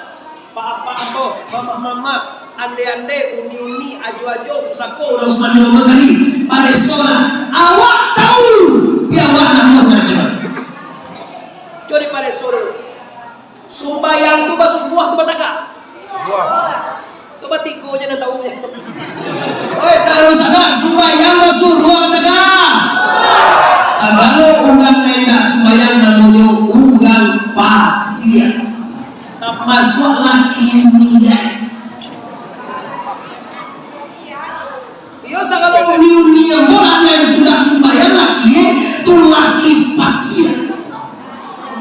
papak-papak ambo, mamak-mamak, ande-ande, uni-uni, ajo-ajo, pusako, urang sumando ambo sakali. Paresolah, awak tau, tapi awak ndak mau karajoan. Cubo dipareso dulu. Sumbayang tu basubuah tu batagak. Wah. Tu batigo je nan tahu je. Oi, saru sanak, sumbayang basuruah batagak. Sagalo urang nan indak sumbayang namonyo urang pasiak. Tamasuak laki niaik. Iyo, sagalo uni-uni ambo lah, nan sudah sumbayang laki, eh, tu laki pasiak.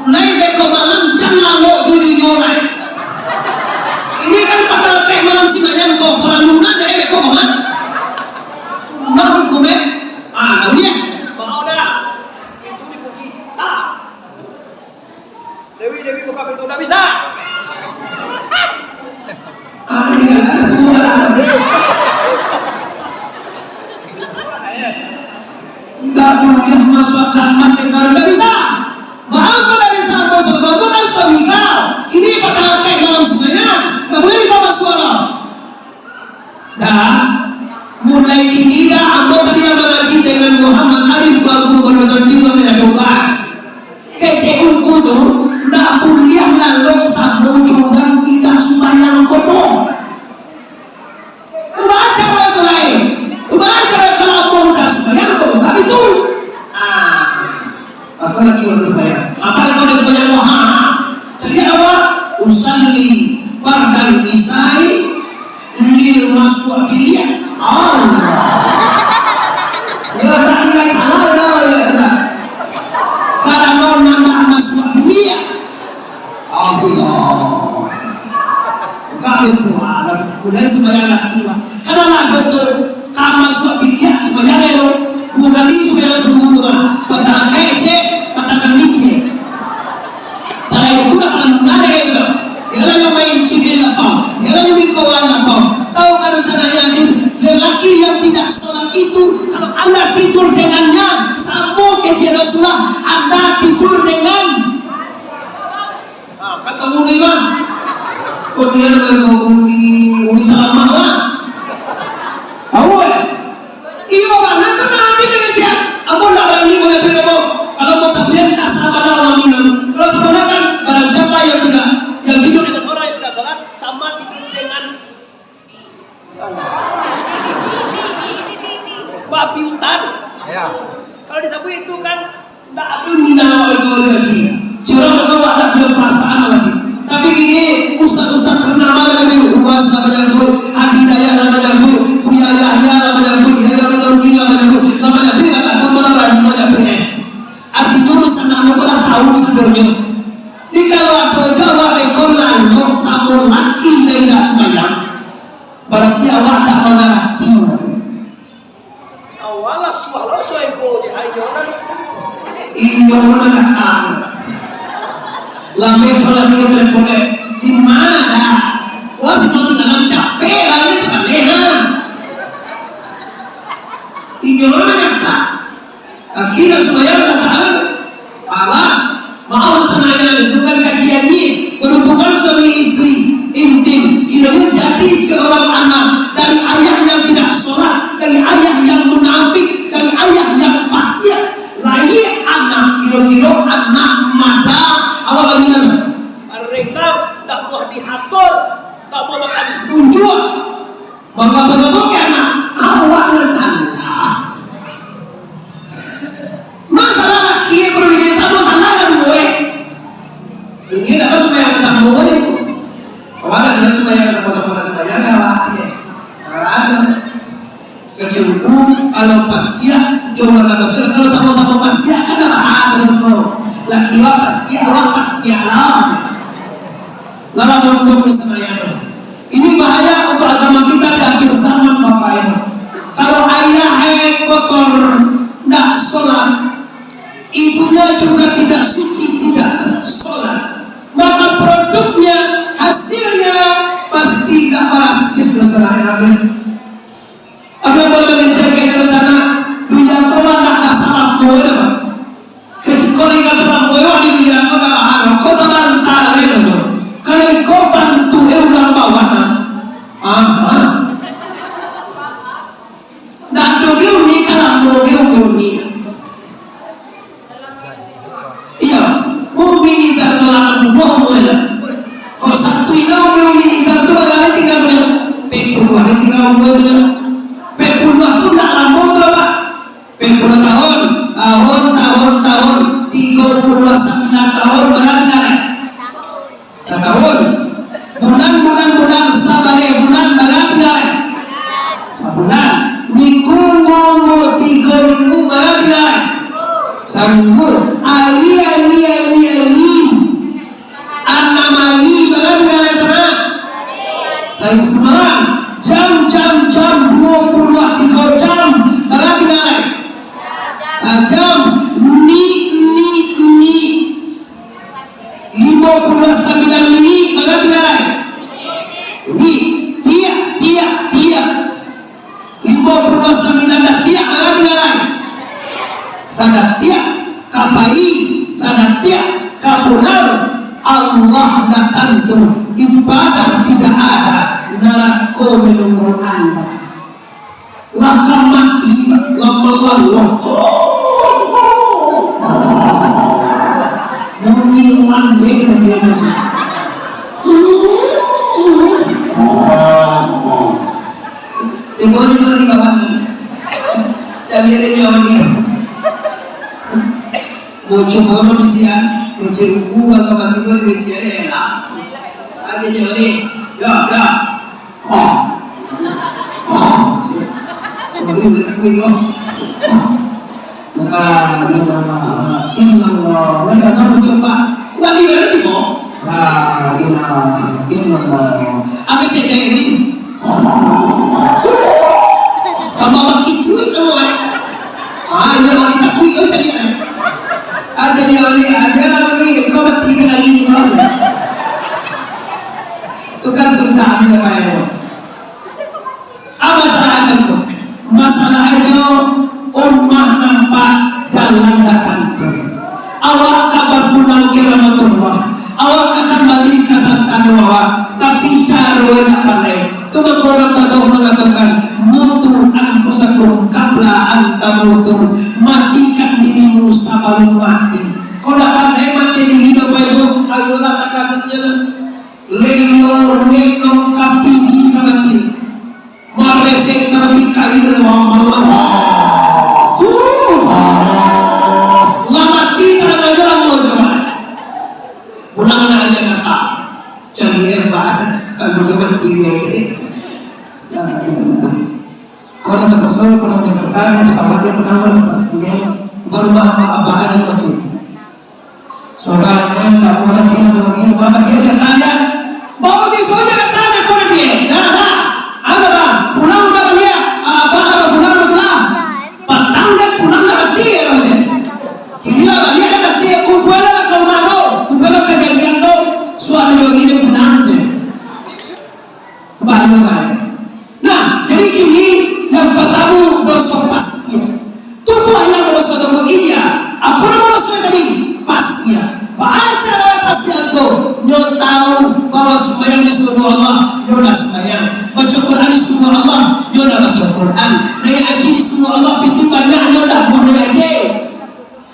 Mulai beko malam jan lalok tu di nyo lai. Ini kan patalkeh malam sumbayang ko, paralu nan jadi beko ko mah. Kumeh. Ah, tahu dia? Mau dah. Itu dikunci. Ah. Dewi, Dewi, buka pintu. Nggak bisa. Ah, ini nggak ada, tunggu, nggak ada. Nggak boleh masuk kamar, nggak bisa. Maaf, kalau nggak bisa masuk kamar, bukan suami kau. Ini patah akal dalam sebenarnya. Nggak boleh ditambah suara. Dah, mulai kini dah, ambo tadi lah mangaji dengan Muhammad Arif, Tuanku Gubernur Jawa Timur, merah doa. Kecek ungku tu, ndak buliah lalok samo jo urang indak sumbayang ko doh. Tu baco tu lain. Tu baco kalau ambo ndak sumbayang, ambo buka pintu. Ah. Pas laki urang tu sumbayang. Apa kau nak sumbayang? Ha, ha. Caliak apa? Usalli fardan isai lil masuak biliak. Allah. Ya, tak ingat halal dah, ya, tak. Karano nandak masuak biliak. Allah. Buka pintu, ah, dah mulai sumbayang laki, Pak. Kan lah gitu, ka masuak biliak sumbayang elok. Duo kali sumbayang saminggu tu, Pak. Patang kecek, patang kami kecek. Salain itu, dah pernah nunggah dek itu, Pak. Dia lah yang main cimil lapau. Dia lah yang main kawan lapau. Tahu kan, sanak yatim, lelaki yang tidak sholat itu, kalau anda tidur dengannya, samo kecek Rasulullah, anda tidur dengan Ah, kan tahu ni mah. Kok dia nama kau Umi, Umi Salamah lah. Tahu eh? Iyo, bana tu Nabi dengan siap. Ambo ndak barani manyampai dobo. Kalau mau sampai kasar pada orang Minang. Kalau sebenarnya kan, barang siapa yang tidak, yang tidur dengan orang yang tidak salat, sama tidur dengan babi hutan. Ya. Kalau disabuik itu kan, ndak ado Minang awak beko, Haji. Curang beko awak ndak punya perasaan, Haji. Tapi kini ustaz-ustaz ternama lah, dari Uwas lah banyak buat, Haji Dayah lah banyak buat, Buya Yahya lah banyak buat, Yahya Wiloni lah banyak buat, lah banyak buat, lah banyak buat, lah banyak buat, eh. Artinyo, dosa namo ko lah tahu sadonyo. Jadi kalau ado juo awak beko lalok samo laki nan indak sumbayang, Barati awak tak mangarati. Awak lah suah lo suah ego je, ai, inyo nan, inyo nan datang. Lambek tu lagi telepon, eh, di mana? Wah, seperti dalam capek lah, ini sebenarnya. Inyo nan nyasar. Akhirnya sumbayang sasaran. Alah, maaf sanak yatim, bukan kajian ni. Berhubungan suami istri, intim, kiranya jadi seorang anak dari ayah yang tidak sholat, dari ayah yang munafik, dari ayah yang fasik. Lahir anak, kiro-kiro anak mada, awak bagi lah tu. Mereka tak buah diatur, tak buah makan tunjuk. Mangapa-ngapa ka anak awak nan salah? Masalah laki, kalau bini samo salah lah duo, eh. Ini dah sumbayang samo, eh, tu. Kawan ado sumbayang samo-samo, dah sumbayang, ya, Pak? Iya. Nah, tu. Kecilku, kalau pasiak, coba lah pasiak. Kalau samo-samo pasiak, kan dah bahas tu, tu. Laki awak pasiak, awak pasiak lah. Lalu mondok di sana, ya, tu. Ini bahaya untuk agama kita di akhir zaman, Bapak Ibu. Kalau ayah, eh, kotor, ndak sholat, ibunya juga tidak suci, tidak sholat, maka produknya, hasilnya pasti tidak berhasil, saudara yang hadir. Tapi kalau bagian saya kayak di sana, dunia ko lah nak kasar apa, ya, Pak? Kecikoli ka salambo yo di dunia ko ka baharo, ko sabanta lai ko tu. Kalau iko bantuak e urang bawah nah. Aha. Ndak ado ge uni ka lambo ge uni. Iyo, umi ni satu lapan buah umua lah. Kok satu ina umi, umi ni satu bagai tinggal tu. Pek buah tinggal umua. Ajam, ni, ni, ni. Limo puluah sambilan ni, barapo tinggalai? Ni, tiak, tiak, tiak. Limo puluah sambilan datiak, barapo tinggalai? Sadatiak ka pai, sadatiak ka pulang. Allah datang tu, ibadah tidak ada, narako menunggu anda. Lah ka mati, lah malaloh. Bunyi landek dari dia tu. Tibo-tibo di bawah. Cari ada nyawa dia. Bocor bono di siang, cuci uku atau mati ko di besi ada lah. Agak nyawa ni. Dah, dah. Oh. Oh. Cik. Kembali boleh takui ko. La ilaha illallah. Lah dah, dah bacoba. Wali mana tibo? La ilaha illallah. Apa cek jahit tadi? Tambah bakicuik kamu, eh. Ah, ini wali takui kau cari, eh. Ah, jadi wali, ah, dia lah wali, kau mati lagi ni, kau aja. Tukang sundang dia, Pak, ya. Apa masalah itu? Masalah itu, umah nampak, jalan dak tantu. Awak ka bapulang ka Rahmatullah, awak ka kambali ka santano awak, tapi caro indak pandai. Tu mako urang tasawuf mangatokan, "Mutu anfusakum qabla an tamutu." Matikan dirimu sabalum mati. Kok dak pandai mati diri, Bapak Ibu? Ayolah, tak ada tu. Lelo lenong ka pigi ka mati. Maresek tarapi kain dari wang malam. Lah mati tarang aja lah mau coba. Pulang anak dari Jakarta. Cari hebat. Kalau dia mati dia ini. Nah, itu betul. Kalau terpaksa pulang Jakarta, dia pesawat dia pulang kalau pas dia baru maaf abah ada mati. Sudah, eh, tak mau nanti lagi, mau nanti aja tanya. Mau di mana tanya pada dia? Dah, dah. Ada, bah. Pulang udah baliak. Apa, apa pulang betul lah. Patang dan pulang dah mati ya, macam. Kini lah baliak dah mati. Kumpul lah kau malu. Kumpul lah kejadian tu. Suami dua ini pulang je. Kebanyakan. Nah, jadi kini yang pertama doso pasiak. Tubuah yang berdoso tu dia. Apa nama doso tadi? Pasiak. Baca dalam pasiak tu, nyo tahu bahwa sembahyang disuruh Allah, nyo dah sembahyang. Baca Quran disuruh Allah, nyo dah baca Quran. Naik haji disuruh Allah, piti banyak, nyo dah buah naik haji.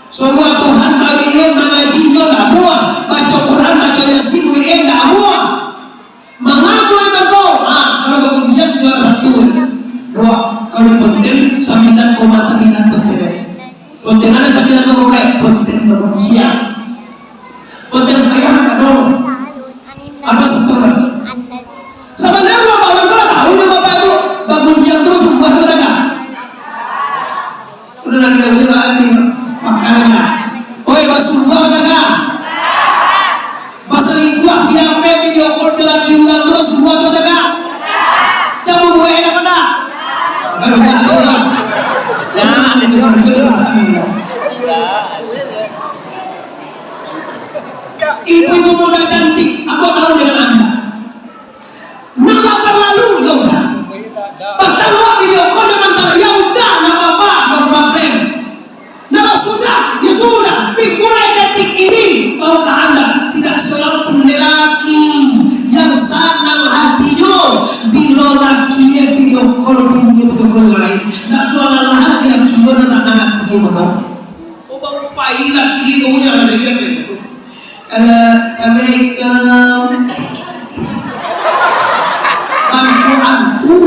Suruh Tuhan bagi mangaji, nyo dah buah. Baca Quran, baca Yasin, W N dah buah. Mangamo itu ko? Ah, kalau bagunjiang juara satu. Dua, kalau ponten sembilan koma sembilan ponten. Ponten ada sembilan koma kayak ponten bagunjiang. Ponten sekarang ada. Ada setor. Sebenarnya Bapak Ibu tahu nyo Bapak Ibu, bagunjiang tu sumber tu pedagang. Udah nanti dah boleh balik ni. Makanan lah. Oi, basumber pedagang. Basalingkuah di H P video call jalaki urang tu, basumber tu tagak. Jan mambuek enak pandak. Kalau dak tu lah. Nah, itu kan betul lah. Ibu-ibu muda cantik, aku tahu dengan anda. Nak lah terlalu, ya udah. Bahkan awak video call dengan anda, ya udah, nggak apa-apa, no problem. Nah, sudah, ya sudah, tapi mulai detik ini, tahukah anda, tidak seorang pun lelaki yang sanang hatinyo, bilo laki e video call, bini e video call yang lain. Ndak suah lah laki-laki, mana sanang hatinyo, mana? Oh, bau pai laki, baunya lah jadi apa itu? Ada, "Assalamualaikum." Antu-antu.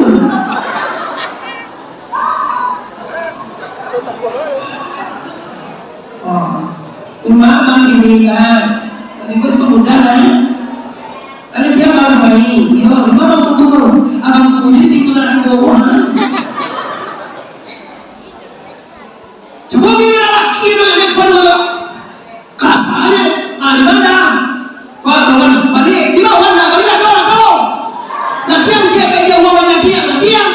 Oh, cuma abang ini kan, tadi bos pemuda kan, ada dia abang baik, iyo, di mana abang tunggu, abang tunggu jadi pintu nak keluar. Cubo giliran laki mah nelpon dulu. Kasarnyo, ah, di mana? Wah, kawan, baliak. Di bawah lah, baliak lah, doh, doh. Latihan je, kayak dia, uang baliak latihan, latihan.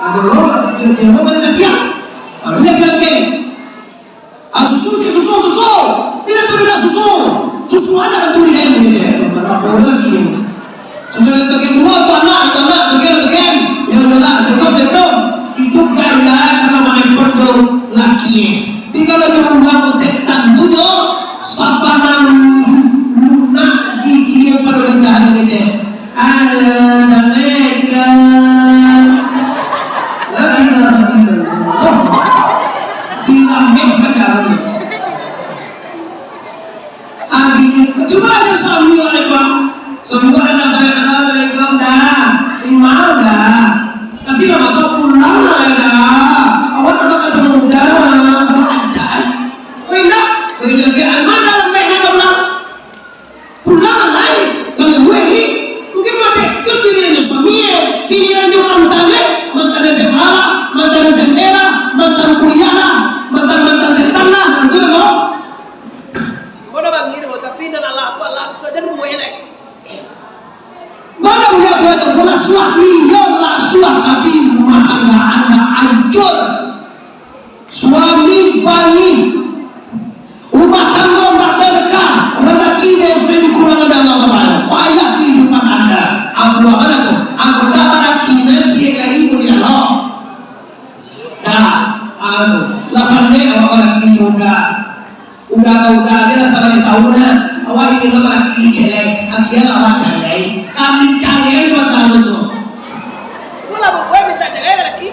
Aduh, apa je, je, uang baliak latihan. Ah, baliak latihan, oke. Urang setan tu nyo, sapanang lunak digigian pado lidah tu kecek. Alah, assalamualaikum. La ilaha illallah. Dirameh macam apa ni? Agi, cuma ada suami ada, Pak. Suami ada, nak saya kenal, assalamualaikum, dah. Imam, dah. Kasih lah masuk, pulang lah, dah. Awak tak bakal sama muda, belajar. Kau indak? Kau indak ke, mana lembek nak pulang? Pulang lah, lain. Lalu gue, mungkin mati. Itu giliran suami, eh. Giliran mantan, eh. Mantan S M A lah, mantan S M P lah, mantan kuliah lah, mantan-mantan setan lah. Itu dah, Bang. Kau dah bangir, Bang, tapi nan alah tu alah tu aja dibuek, leh. Mana budak budak tu, bola suah, iyo lah suah, tapi rumah tangga anda hancur. Suami bangih, rumah tangga ndak berkah, rezeki dari sudah dikurang ada Allah Taala. Payah kehidupan anda. Abu mana tu? Anggota baraki nan ciek lai mulia Allah. Dah, anu, lapan dek awak balaki jo uda. Uda ka uda aja lah, sabaleh tahu nah. Awak ini lah balaki celek, agiah lah awak cerai. Kami cerai sabanta tu. Itulah bubuai minta cerai ka laki.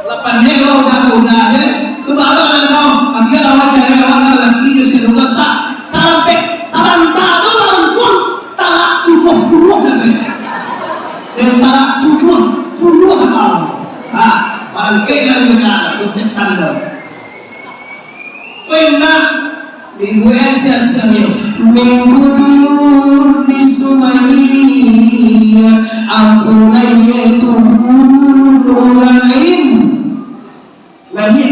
Lapan dek awak uda ka uda aja. Tu baa nak tahu? Agiah lah awak cerai, awak ka balaki jo si Nurul sa-, sampai sabanta tu lawan pun talak tujuah puluah dah, eh. Dan talak tujuah puluah tahu. Ha, barangkek lah di negara, tu setan tu. Pernah dibuat sia-sianyo. Mingkudu di sumani, aku lai turun urang lain. Nah, iya.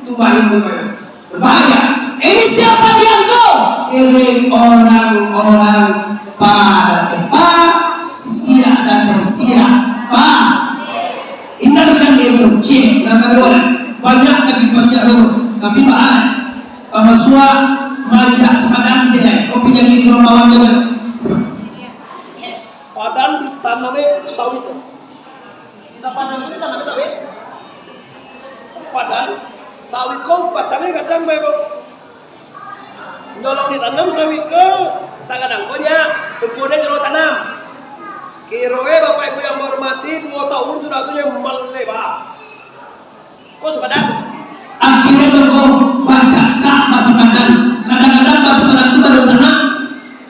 Tu bahaya, tu bahaya. Berbahaya. Ini siapa dia tu? Ini orang-orang pa datang pa, siak datang siak pa. Hindarkan dia tu. Cik, nak kaduo lah. Banyak lagi pasiak tu. Tapi baa, tamasuak manjak sapadang cik, eh. Kau panyakik urang bawah tu kan? Padan ditanam, eh, sawit tu. Di sapadang tu ditanam sawit. Padan, sawit ko batang, eh, gadang bae ko. Jolong ditanam sawit ko, sakadang ko nyo, pupuknyo jolong tanam. Kiro, eh, Bapak Ibu yang bahormati, duo tahun sudah tu nyo maleba. Ko sapadang. Akhirnyo tu ko bacakak basapadang. Kadang-kadang basapadang tu badunsanak.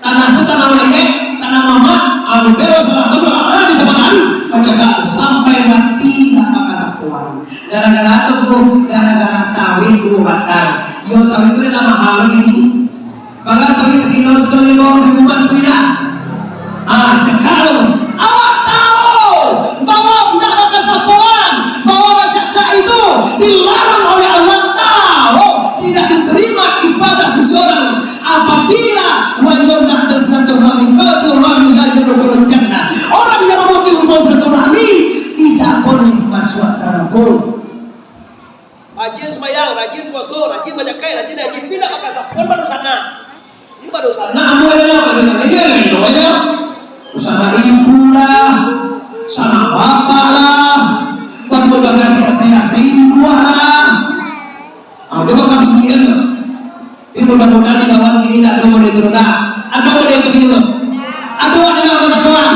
Tanah tu tanah layek, tanah mamak, anu, pero salah tu salah, ah, di sapadang. Bacakak tu sampai mati indak bakasapoan. Gara-gara tu ko, gara-gara sawit duo batang. Yo, sawit tu lah mahal kini. Bara sawit sakilo, sakilo limo ribu bantu indak? Ah, cakak lo. Awak tahu bahwa indak bakasapoan, bahwa bacakak itu dilarang oleh Allah. Tahu, tidak diterima ibadah seseorang apabila wanyo indak bersilaturahmi. Silaturahmi la yadkhulul jannah. Orang yang memutus hubungan silaturahmi tidak boleh masuk surga. Rajin sumbayang, rajin puaso, rajin bajakai, rajin haji, tapi indak bakasapoan badunsanak. Ini badunsanak. Nah, ambo adalah, adalah, ini adalah, ini adalah. Sanak ibu lah, sanak bapak lah, baduo bagadiak saya sainduah lah. Ah, coba kami kian tu. Tapi mudah-mudahan di bawah kini indak ado model tu, ndak. Ado model tu kini tu. Ado, ado nak bakasapoan.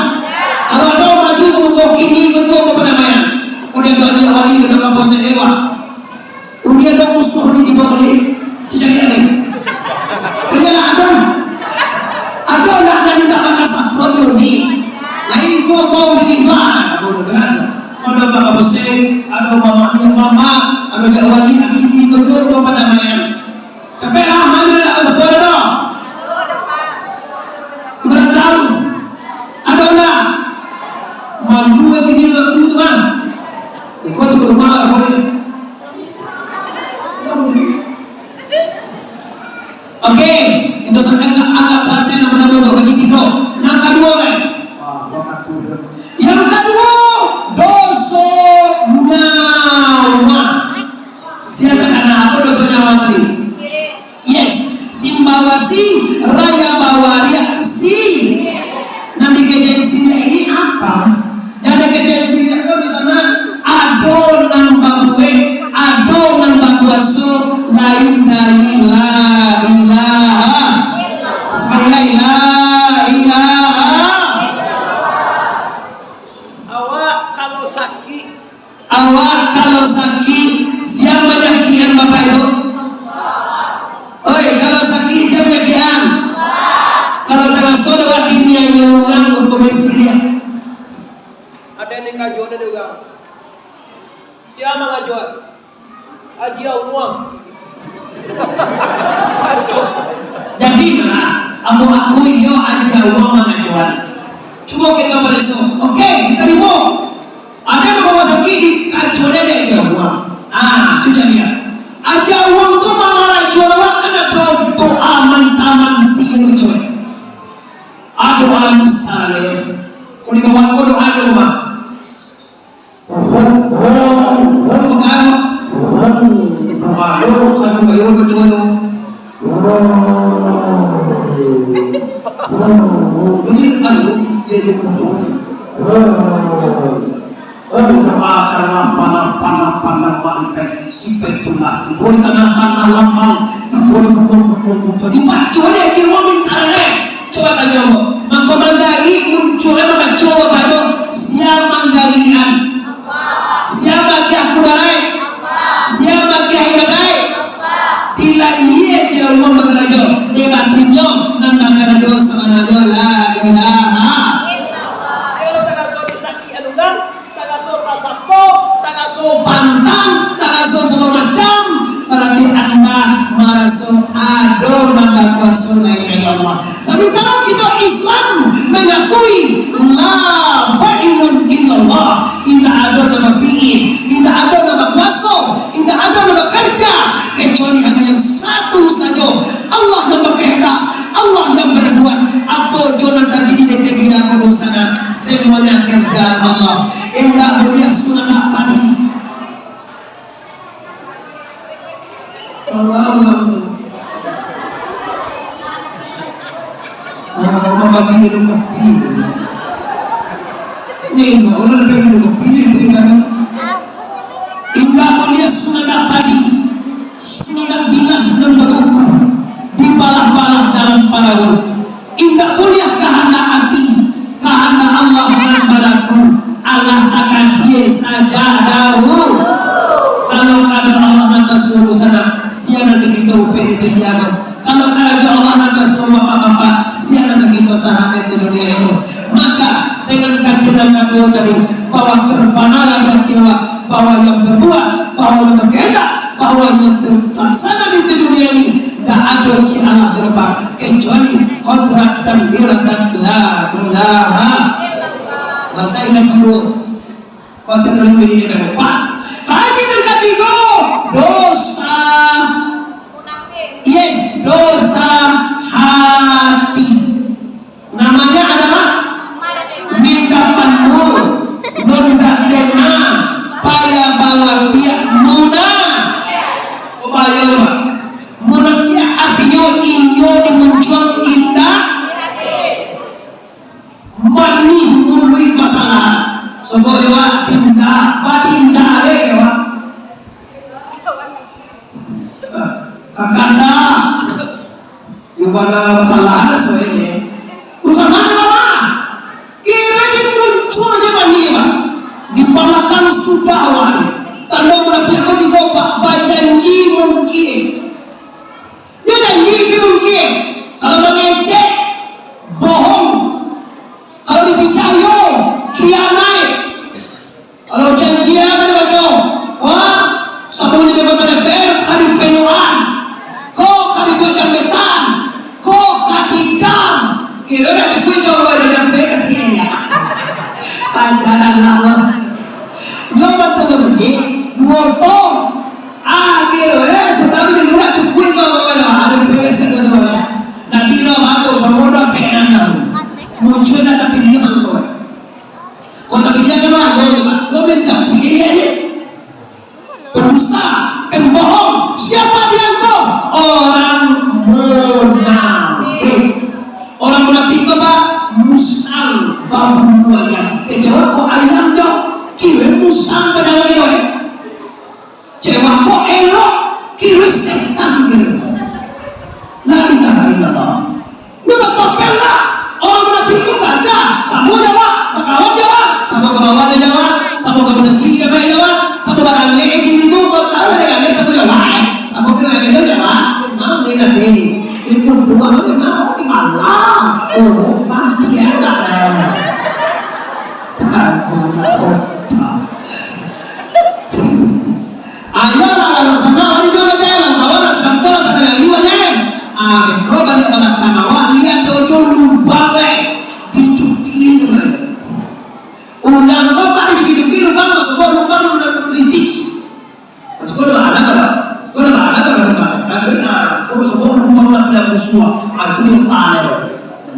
Kalau ado, maju ka muko kini ko tu, apo namanya? Kau dia ado wali ka dalam proses dewa. Uni ado musuah ni tibo ni. Cicak lihat ni. Cicak lihat ado ni. Ado ndak, ado ndak bakasapoan ni. Lain ko kau ni, ah, bodoh kan. Kau ado bakasapoan, ado mamak ni mamak, ado jak wali kini ko tu, apo namanya? Capek lah, maju nak bakasapoan dah. Di balakang. Ado ndak? Malu lagi ni aku tu mah. Kau tu ke rumah lah, boleh. Oke, kita sampai anggap, anggap selesai nama-nama untuk bagi tiga. Yang kedua, kan? Wah, waktu tu. Yang kedua, doso nyawa. Sia takana apo doso nyawa tadi? Yes, simbawasi, raya bawariak si. Nan dikecek siriak ini apa? Yang dikecek siriak tu di sana, ado nan babuek, ado nan bakuaso, lain Aji Awang. Jadi lah, ambo akui yo, Aji Awang mangajoan. Cubo kito pareso. Oke, ditarimo. Ado nan rumah sakik dikacoan dek Aji Awang. Ah, cubo liek. Aji Awang tu mangarajoan awak kan ado doa manta-manti, cubo. Ado doa misalnyo. Ko di bawah ko doa dulu, Bang. Hong, hong, hong, pegang. Hong, doa yo, satu bayo, baco yo. Hong, hong, hong. Jadi, anu, dia, dia potong tu. Hong, hong, doa karena panah, panah, panah, panah, si Baitullah. Tibo di tanah, tanah lapang. Tibo di gunung, gunung, gunung. Dibaco dek dia, wong misalnyo. Cubo tanyo, mako manggari muncuanyo baco bapak tu, sia manggarian? Sia bagiah kudarai? Sia bagiah iradai? Dilayie je Allah bakarajo, di batinnyo nan bakarajo sabananyo la ilaha. Kalau taraso disakik alun, taraso tasapo, taraso pantang, taraso sagalo macam, bararti anda maraso ado nan bakuaso lain dari Allah. Samantaro kito Islam mangakui la fa'ilun illallah, indak ado nan bapiih, indak ado nan bakuaso, indak ado nan bakarja, kecuali hanyo yang satu sajo, Allah yang bakahandak, Allah yang barabuak. Apo jo nan tajadi di ateh dunia ko, samuanyo karjaan Allah. Indak buliah sunadak padi. Kalau urang tu, ah, mambagi minum kopi. Ni, urang ado minum kopi ni, ibu-ibu. Indak buliah sunadak padi, sunadak bilah nan bakuku, dibalah-balah dalam parahu. Indak buliah kahandak ati, kahandak Allah nan balaku, alah takadie sajak daulu. Kalau kada Allah nan tasuo sanak, sia nan ka kito upek di ateh dunia ko? Kalau kada jo Allah nan tasuo bapak-bapak, sia nan ka kito sanak di ateh dunia ko? Maka, dengan kaji nan kaduo tadi, bahwa terbanalah di ati awak, bahwa yang berbuat, bahwa yang berkehendak, bahwa yang terlaksana di dunia ini, ndak ado cik Allah jo Bapa, kecuali kodrat dan iradat la ilaha. Salasai kaji dulu. Pasal dalam ini kita lepas. Kaji yang katigo, dosa. Yes, dosa hati. Namanya adalah minda pandu, nunda tena, paya bawa piak muna. Oh, bahaya, Pak. Munafiak artinyo inyo di muncuang indak manih muluik masalah. Sobo dewa pinda, badinda, eh, kewa. Kakanda. Yo bana masalah ado soalnyo. Urusan mano, Pak? Kiro di muncuanyo mani, Pak. Di balakang sudah, Pak. Tando munafiak ko tigo, Pak. Bajanji mungkin. Yo janji tapi mungkin. Kalau mangecek, bohong. Kalau dipicayo, khianat. Kalau janjian kan baco, wah, sabun di anggota D P R ka dipeloan, ko ka dibuek jambetan, ko ka didam. Kiro dah cukuik sobo ado jambe kasian ya. Ajaran Allah. Yo bantu masjid, duo tong. Ah, kiro, eh, sudah dulu dah cukuik sobo ado. Ado beres itu sobo. Nanti lo bantu sobo dah penan dah. Muncul dah tapi lihat tu. Kota Pilihan kan ayo coba, kau main campur ini aja. Pendusta, pembohong, siapa dia engkau? Orang munafik. Orang munafik itu apa? Musang babulu ayam. Kecewa kok ayam jo? Kira musang pada orang itu. Cewek kok elok, kiro setan kiro. La ilaha illallah. Nyo batopeng lah. Orang munafik tu gagah. Samo jo awak, bakawan jo awak. Samo ka bawah jo awak. Samo ka masajik jo awak. Samo baralek gini tu, kau tahu dari alek samo jo awak, eh? Samo baralek jo awak. Mau ni nanti. Ini pun dua ni mau tinggal lah. Oh, mampir dah. Aku nak otak. Ayolah, kalau rasa Balakang awak liek dojo lubang, eh, dicuki tu. Urang bapak dicuki-cuki lubang, masuk lubang nan kritis. Masuk lubang anak ada. Masuk lubang anak ada, ada, ada, ada, ada, kau masuk lubang nan tidak musuh. Ah, itu dia utang tu.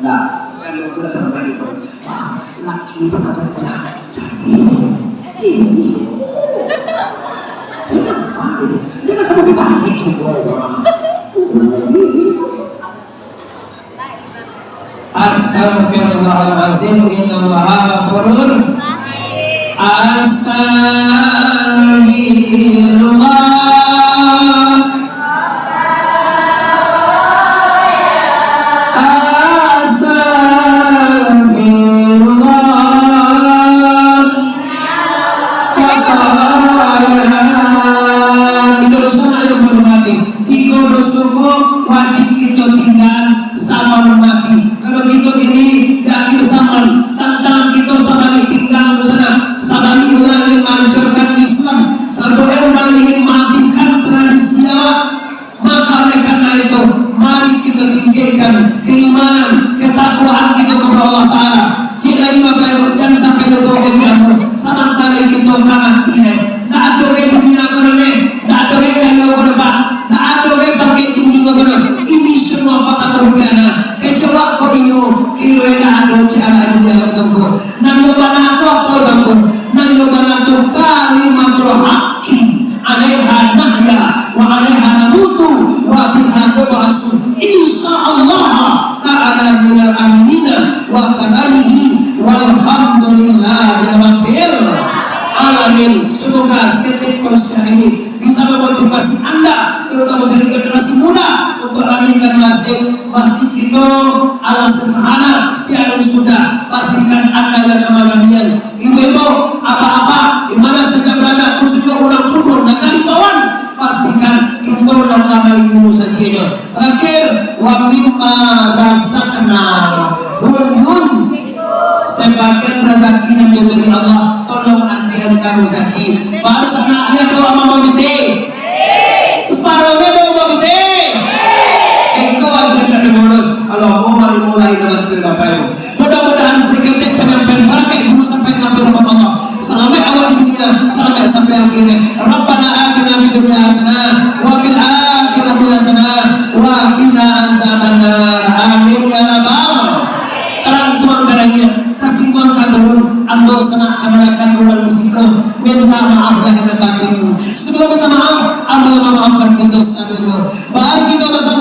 Nah, saya mau kita sampai itu. Wah, laki itu tak berkelah. Ini. Kenapa ini? Dia kan sama dibalik juga, orang. Oh, ini. Astaghfirullahalazim, innallaha ghafurur. Astaghfirullah. Astaghfirullah. Itu doso nan dihormati. Tigo doso ko wajib kito tingga sabalun mati. Kalau kito kini di akhir zaman, tantangan kito sabalik pinggang tu sana. Sabalik urang ingin mancurkan Islam, sabalik urang ingin maabihkan tradisi awak. Maka oleh karena itu, mari kito tinggikan keimanan, ketakwaan kito kepada Allah Ta'ala. Cik lai Bapak Ibu, jan sampai lupo kecek ambo. Samantaro kito ka mati, eh. Ndak ado be dunia ko doh, eh. Ndak ado be kayo ko doh, Pak. Ndak ado be pangkek tinggi ko doh. Ini semua fata morgana. Kecek awak ko iyo, kiro ndak ado cek alah dunia ko doh, Tuangku. Nan iyo bana tu apo, Tuangku? Nan iyo bana tu kalimatul haqqi. Alaiha nahya wa alaiha namutu wa biha nub'asu. Insya Allah ta'ala minal aminina wa kalamihi walhamdulillahi rabbil alamin. Semoga seketik persiapan ini bisa memotivasi Anda, terutama dari generasi muda, untuk ramaikan masjid. Masjid kito alah sederhana, tapi alun sudah, pastikan Anda yang kamaramian. Ibu-ibu, apak-apak, di mana saja berada, khususnya urang Puduang, nagari Pawan, pastikan kito nan ka main musajiknyo. Terakhir, wa mimma razaqnahum yun-, sebagian rezeki nan diberi Allah, tolong agiahkan musajik. Baru sanak lihat doa mamau gede. Separuhnya doa mamau gede. Eko aja tak ngurus. Kalau mau mari mulai dengan tu, Bapak Ibu. Mudah-mudahan saketek panyampaian barakaik guru sampai nabi rahmat Allah. Salamaik awak di dunia, salamaik sampai akhirat. Rabbana atina fid dunya hasanah wa fil akhirati hasanah wa qina azabannar. Amin ya rabbal. Tarang tuang ka naiak, tasingguang ka turun, ambo sanak kamanakan urang di siko, minta maaf lahir dan batin. Sebelum minta maaf, ambo mamaafkan kito sadonyo. Mari kito basamo